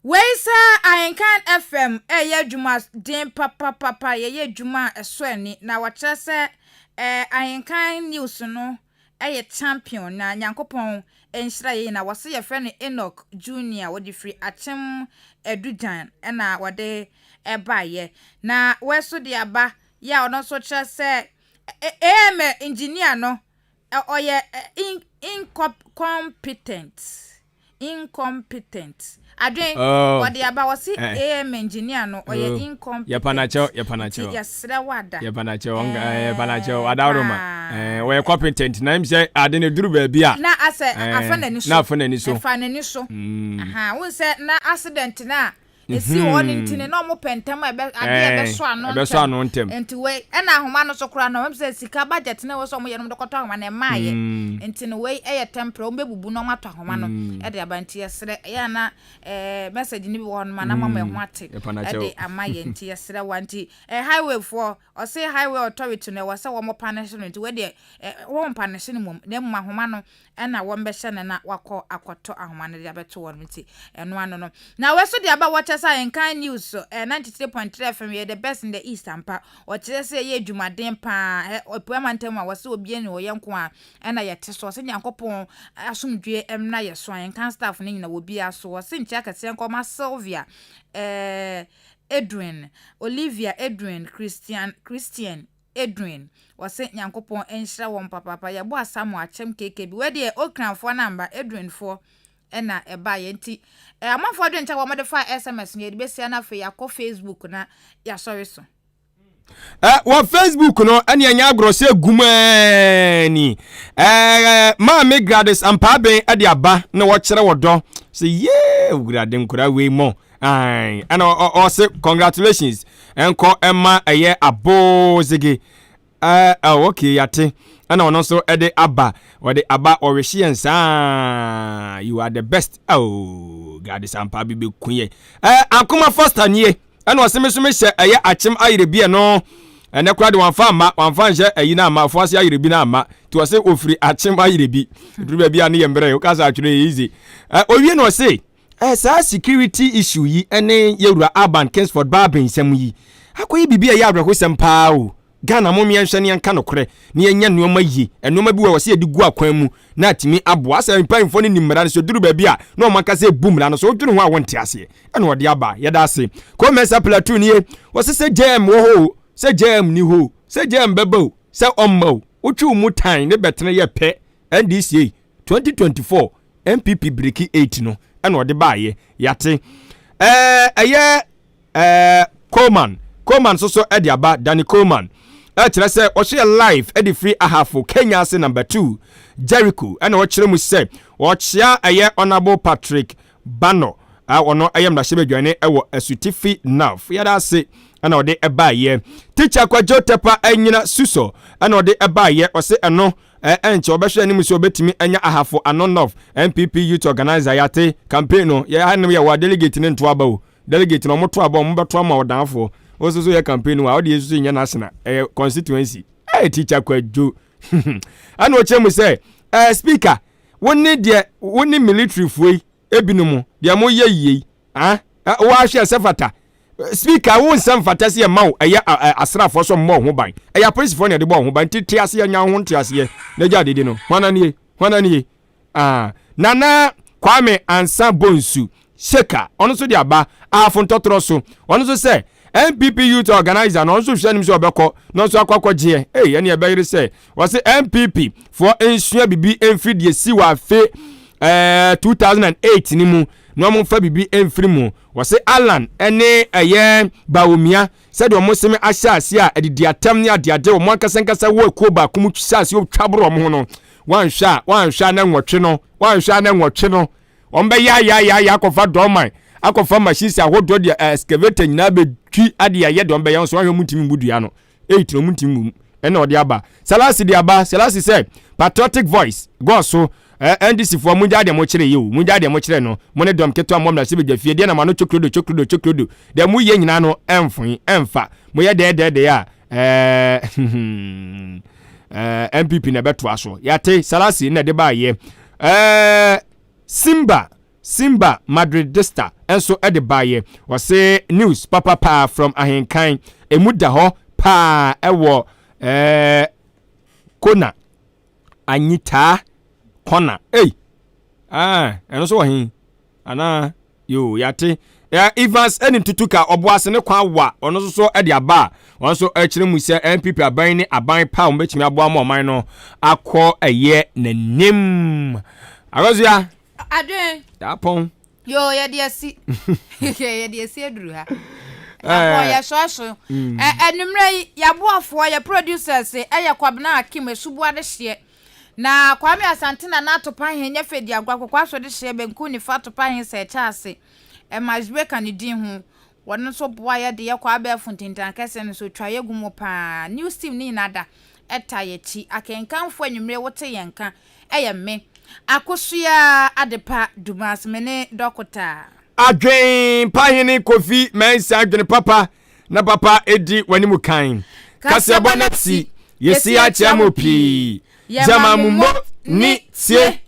Wei sɛ Ahenkan FM ɛyɛ adwuma den papapapa, yɛyɛ adwuma a ɛsɔ ani na wɔkyerɛ sɛ eh, Ahenkan News no ɛyɛ champion na Nyankopɔn nhyira yɛn nyinaa. Wɔse yɛfrɛ no Enoch Junior, wɔde firi Akyem Adugyan ɛna wɔde ɛbaeɛ. Na wei nso de aba yɛ a ɔno nso kyerɛ sɛ AM engineer no ɔyɛ incompetent incompetent adwen Oh. wɔde aba wɔse Eh. AM engineer no ɔyɛ Oh. incompetent Yɛpanakyɛw, yɛpanakyɛw. nti yɛsrɛ wo ada Yɛpanakyɛw, Eh, eh, yɛpanakyɛw, adaworoma. paa. Eh, wɔyɛ competent na ɛm sɛ ade no duru baabi a. na asɛ Eh, afa n'ani so na afa n'ani so. ɛfa n'ani so Aha, wohu sɛ na accident no a Esi hɔ no nti no, na wɔn pɛ ntɛm a ɛbɛ adeɛ a ɛbɛsɔ ano ntɛm. Ɛbɛsɔ ano ntɛm. Nti wei ɛna ahoma no so koraa no wɔn sɛ sika budget na ɛwɔ sɛ wɔn yɛ no wɔn de kɔtɔ ahoma no ɛmaayɛ. Nti no wei ɛyɛ temporary wɔn bɛbubu na wɔn atɔ ahoma no ɛde aba nti yɛsrɛ ɛyɛ ana ɛɛ message no bi wɔ hɔ nom a na mama ɛho ate ɛde ama yɛ nti yɛsrɛ wa nti ɛɛ highway foɔ ɔse highway authority no ɛwɔ sɛ wɔn panish no nti wei deɛ ɛ wɔn panish no mmom na mmom ahoma no ɛna wɔbɛhyɛ no na wakɔ akɔtɔ ahoma no de abɛto wɔn nti ɛno ano no na wei so de aba wɔkyɛ sɛ Ahenkan News so eh, 93.3 FM yɛ the best in the east ampa wɔkyerɛ sɛ ɛyɛ adwumaden paa eh, Apuei amantam a wɔsɛ obie ne ɔyɛ nko a ɛna yɛte so ɔsɛ Nyankopɔn asomdwie mmra yɛ so Ahenkan staff no nyina wɔ biara so wɔse nkyɛ akɛseɛ nkɔma Sylvia eh, Edwin Olivia Edwin Christian Christian Edwin, wɔse Nyankopɔn nhyira wɔn papaapa, yɛbɔ Asamoah akyɛm KKB, wei deɛ Okranfoɔ no amba, Edwinfoɔ na ɛbaeɛ nti eh, amanfoɔ dwen kyɛ wɔn de faa SMS no yɛde bɛsia na afei yɛakɔ Facebook na yɛasɔre so. Eh, wɔ Facebook no ɛne ɛnyɛ agorɔ sɛ gumaa ni eh, maame Gladys Ampaaben ɛde aba na wɔkyerɛ wɔ dɔ sɛ yee wurade nkora wei mɔ Ae, ɛna ɔse congratulations ɛnkɔ ɛma ɛyɛ abozege ɛɛ oh, okay yate ɛna ɔno nso ɛde aba ɔde aba ɔrehye yɛn saa you are the best oh Gladys ampa bi bɛku yɛ ɛɛ ankoma foster nie ɛna ɔse me so mehyɛ ɛyɛ akyem ayerɛ bi ɛno ɛnɛ koraa de wɔamfa amma wɔamfa nhyɛ ayi no amma ɔfo ase ayerɛ bi no amma nti ɔse ofiri akyem ayerɛ bi duru baabi a ne yɛ mmerɛ woka sɛ atwerɛ yɛ easy ɛ owie na ɔse Eh saa security issue yi ne yɛwura Alban Kingsford Baabin nsɛm yi akɔyɛ biribi a ɛyɛ awerɛhosɛm paa o. Ghana mom yɛnhwɛ na yɛnka nokorɛ na yɛnyɛ nnoɔma yie. Nnoɔma bi wɔ hɔ ɛwɔ sɛ yɛde gu akwan mu na atumi aboa. Asɛ mpaninfoɔ no nim mmara no so ɛduru baabi a na wɔn ankasa ɛbu mmara no so. Wodwene ho a wonte aseɛ. Ɛna wɔde aba. Yɛda ase. Ko Mensah Platoon nie. Wɔse sɛ JM wɔ hɔ o, sɛ JM ni hɔ o, sɛ JM bɛba o, sɛ ɔmma o, wotwe wo mu tan ne bɛtene yɛ pɛ. NDC ei, 2024 NPP biriki 8 no ɛna ɔde baayɛ yate ɛɛ ɛyɛ ɛɛ Coleman Coleman nso so ɛde aba Danny Coleman ɛkyerɛ sɛ ɔhyɛ yɛ live ɛde firi Ahafo Kenya ase number 2 Jericho ɛna ɔkyerɛ mu sɛ ɔkyea ɛyɛ Honourable Patrick Bano a ɔno ɛyɛ mmarahyɛbadwani ɛwɔ Asutifi North yɛda ase ɛna ɔde ɛbaayɛ Teacher Kwadwo Tepa Anyina Suso ɛna ɔde ɛbaayɛ ɔse ɛno Ɛnkyɛ wɔbɛhwɛ anim sɛ wɔbɛtumi anya Ahafo Ano North NPP Youth Organiser Yɛate campaign no yɛ hanom yɛ wɔ delegate no nto aba o Delegate no wɔto aba wɔn bɛto ama ɔdanfoɔ Wo nso so yɛ campaign no a wode yɛ nso nyɛ national ɛyɛ constituency Ɛɛ teacher Kwadwo ɛna ɔkyerɛ mu sɛ ɛɛ speaker wo ne deɛ wo ne military foɔ yi ebinom deɛ mo yɛ yie yi ah wɔahwɛ sɛ fata Speaker, wo nsa mfata sɛ yɛma wo ɛyɛ asraafoɔ sɛ ɔmmɔ wo ho ban. Ɛyɛ apolisifoɔ na yɛde bɔ wo ho ban. Nti te aseɛ, nya wo ho nteaseɛ na gya adedi no. Hwana nie? Hwana nie? Ah, Nana Kwame Ansa Bonsu, Shaker, ɔno nso de aba Ahafo ntɔtorɔ so. Ɔno nso sɛ NPP Youth Organizer no, ɔno nso hwɛ anim sɛ ɔbɛkɔ na ɔnso akɔ akɔgyeɛ. Ei, ɛne ɛbɛyere sɛ wɔse NPP foɔ nsua biribi mfiri deɛ si wɔ afe eh, 2008 no mu na wɔn mfa biribi mfiri mu. Wɔse Allan ne ɛyɛ Bawumia sɛdeɛ wɔn seme ahyɛ aseɛ a adidi atɛm ne adeade wɔn ankasa ankasa wɔ ekuo baako mu hyɛ aseɛ twa boro wɔn ho no wɔanhwɛ a wɔanhwɛ a na nwɔtwe no wɔanhwɛ a na nwɔtwe no wɔn bɛyɛ ayɛ ayɛ akɔfa dɔɔman akɔfa machines ahodoɔ deɛ eh, excavator nyinaa bɛtwi adeɛ ayɛ deɛ wɔn bɛyɛ nso wɔanhwɛ wɔn ntumi mbu dua no eight na wɔn ntumi mmu ɛna ɔde aba Selasi de aba Selasi sɛ patriotic voice gɔɔ so eh, NDC foɔ mo gya deɛ mo kyerɛ yɛ o mo gya deɛ mo kyerɛ no mo ne dɔm ketewa mo mmra sɛ fie deɛ na mo ano chokrodo chokrodo chokrodo deɛ mo yɛ nyinaa no ɛnfoe ɛnfa mo yɛ dɛɛdɛɛdɛɛ a ɛɛ eh, Eh, NPP na ɛbɛtoa so. Yɛate Salasi na ɛde baayɛ. Eh, Simba Simba Madridista nso de baayɛ. Wɔse news papa paa from Ahenkan. Emu da hɔ paa ɛwɔ eh, Kona Anyitaa Kɔna. Ei! Ah, ɛno nso wɔ he? Anaa? Yoo, yɛate. Eh, Evans ɛne Tutuka ɔboase ne kwan wa ɔno nso so de aba a ɔno nso ɛkyerɛ mu sɛ NPP aban ne aban pa a wɔbɛtumi aboa ma ɔman no akɔ ɛyɛ n'anim. Akosua. Adwen. Daapɔn. Yoo, yɛde asi. Yɛde asi aduru ha. Yɛabɔ eh. yɛsɔɔso. Mm. Anummerɛ yi, yɛaboafoɔ, yɛ producers ɛyɛ Kwabena Akim, Asuboa de hyeɛ. Na Kwame Asante Nana Atopahe nyɛ fɛ di agorɔ Akokoa so de hyeɛ banku nifa Atopahe sɛ ɛkyɛ ase ɛma Zbe ka ne din ho Wɔn nso boa yɛ de yɛ kɔ abɛɛfo ntintan kɛse no so twa yɛ gu mu paa News team no nyinaa da ɛta yɛ akyi Akenkanfoɔ anwummere wote yɛn nka ɛyɛ me Akosua Adepa Dumas me ne Dɔkota. Adwen pa hene Kofi Mensah adwene papa na papa edi w'anim kan. Kaseɛbɔ na si, yɛsi akyea mo pii. Gyama mo mo ni tie.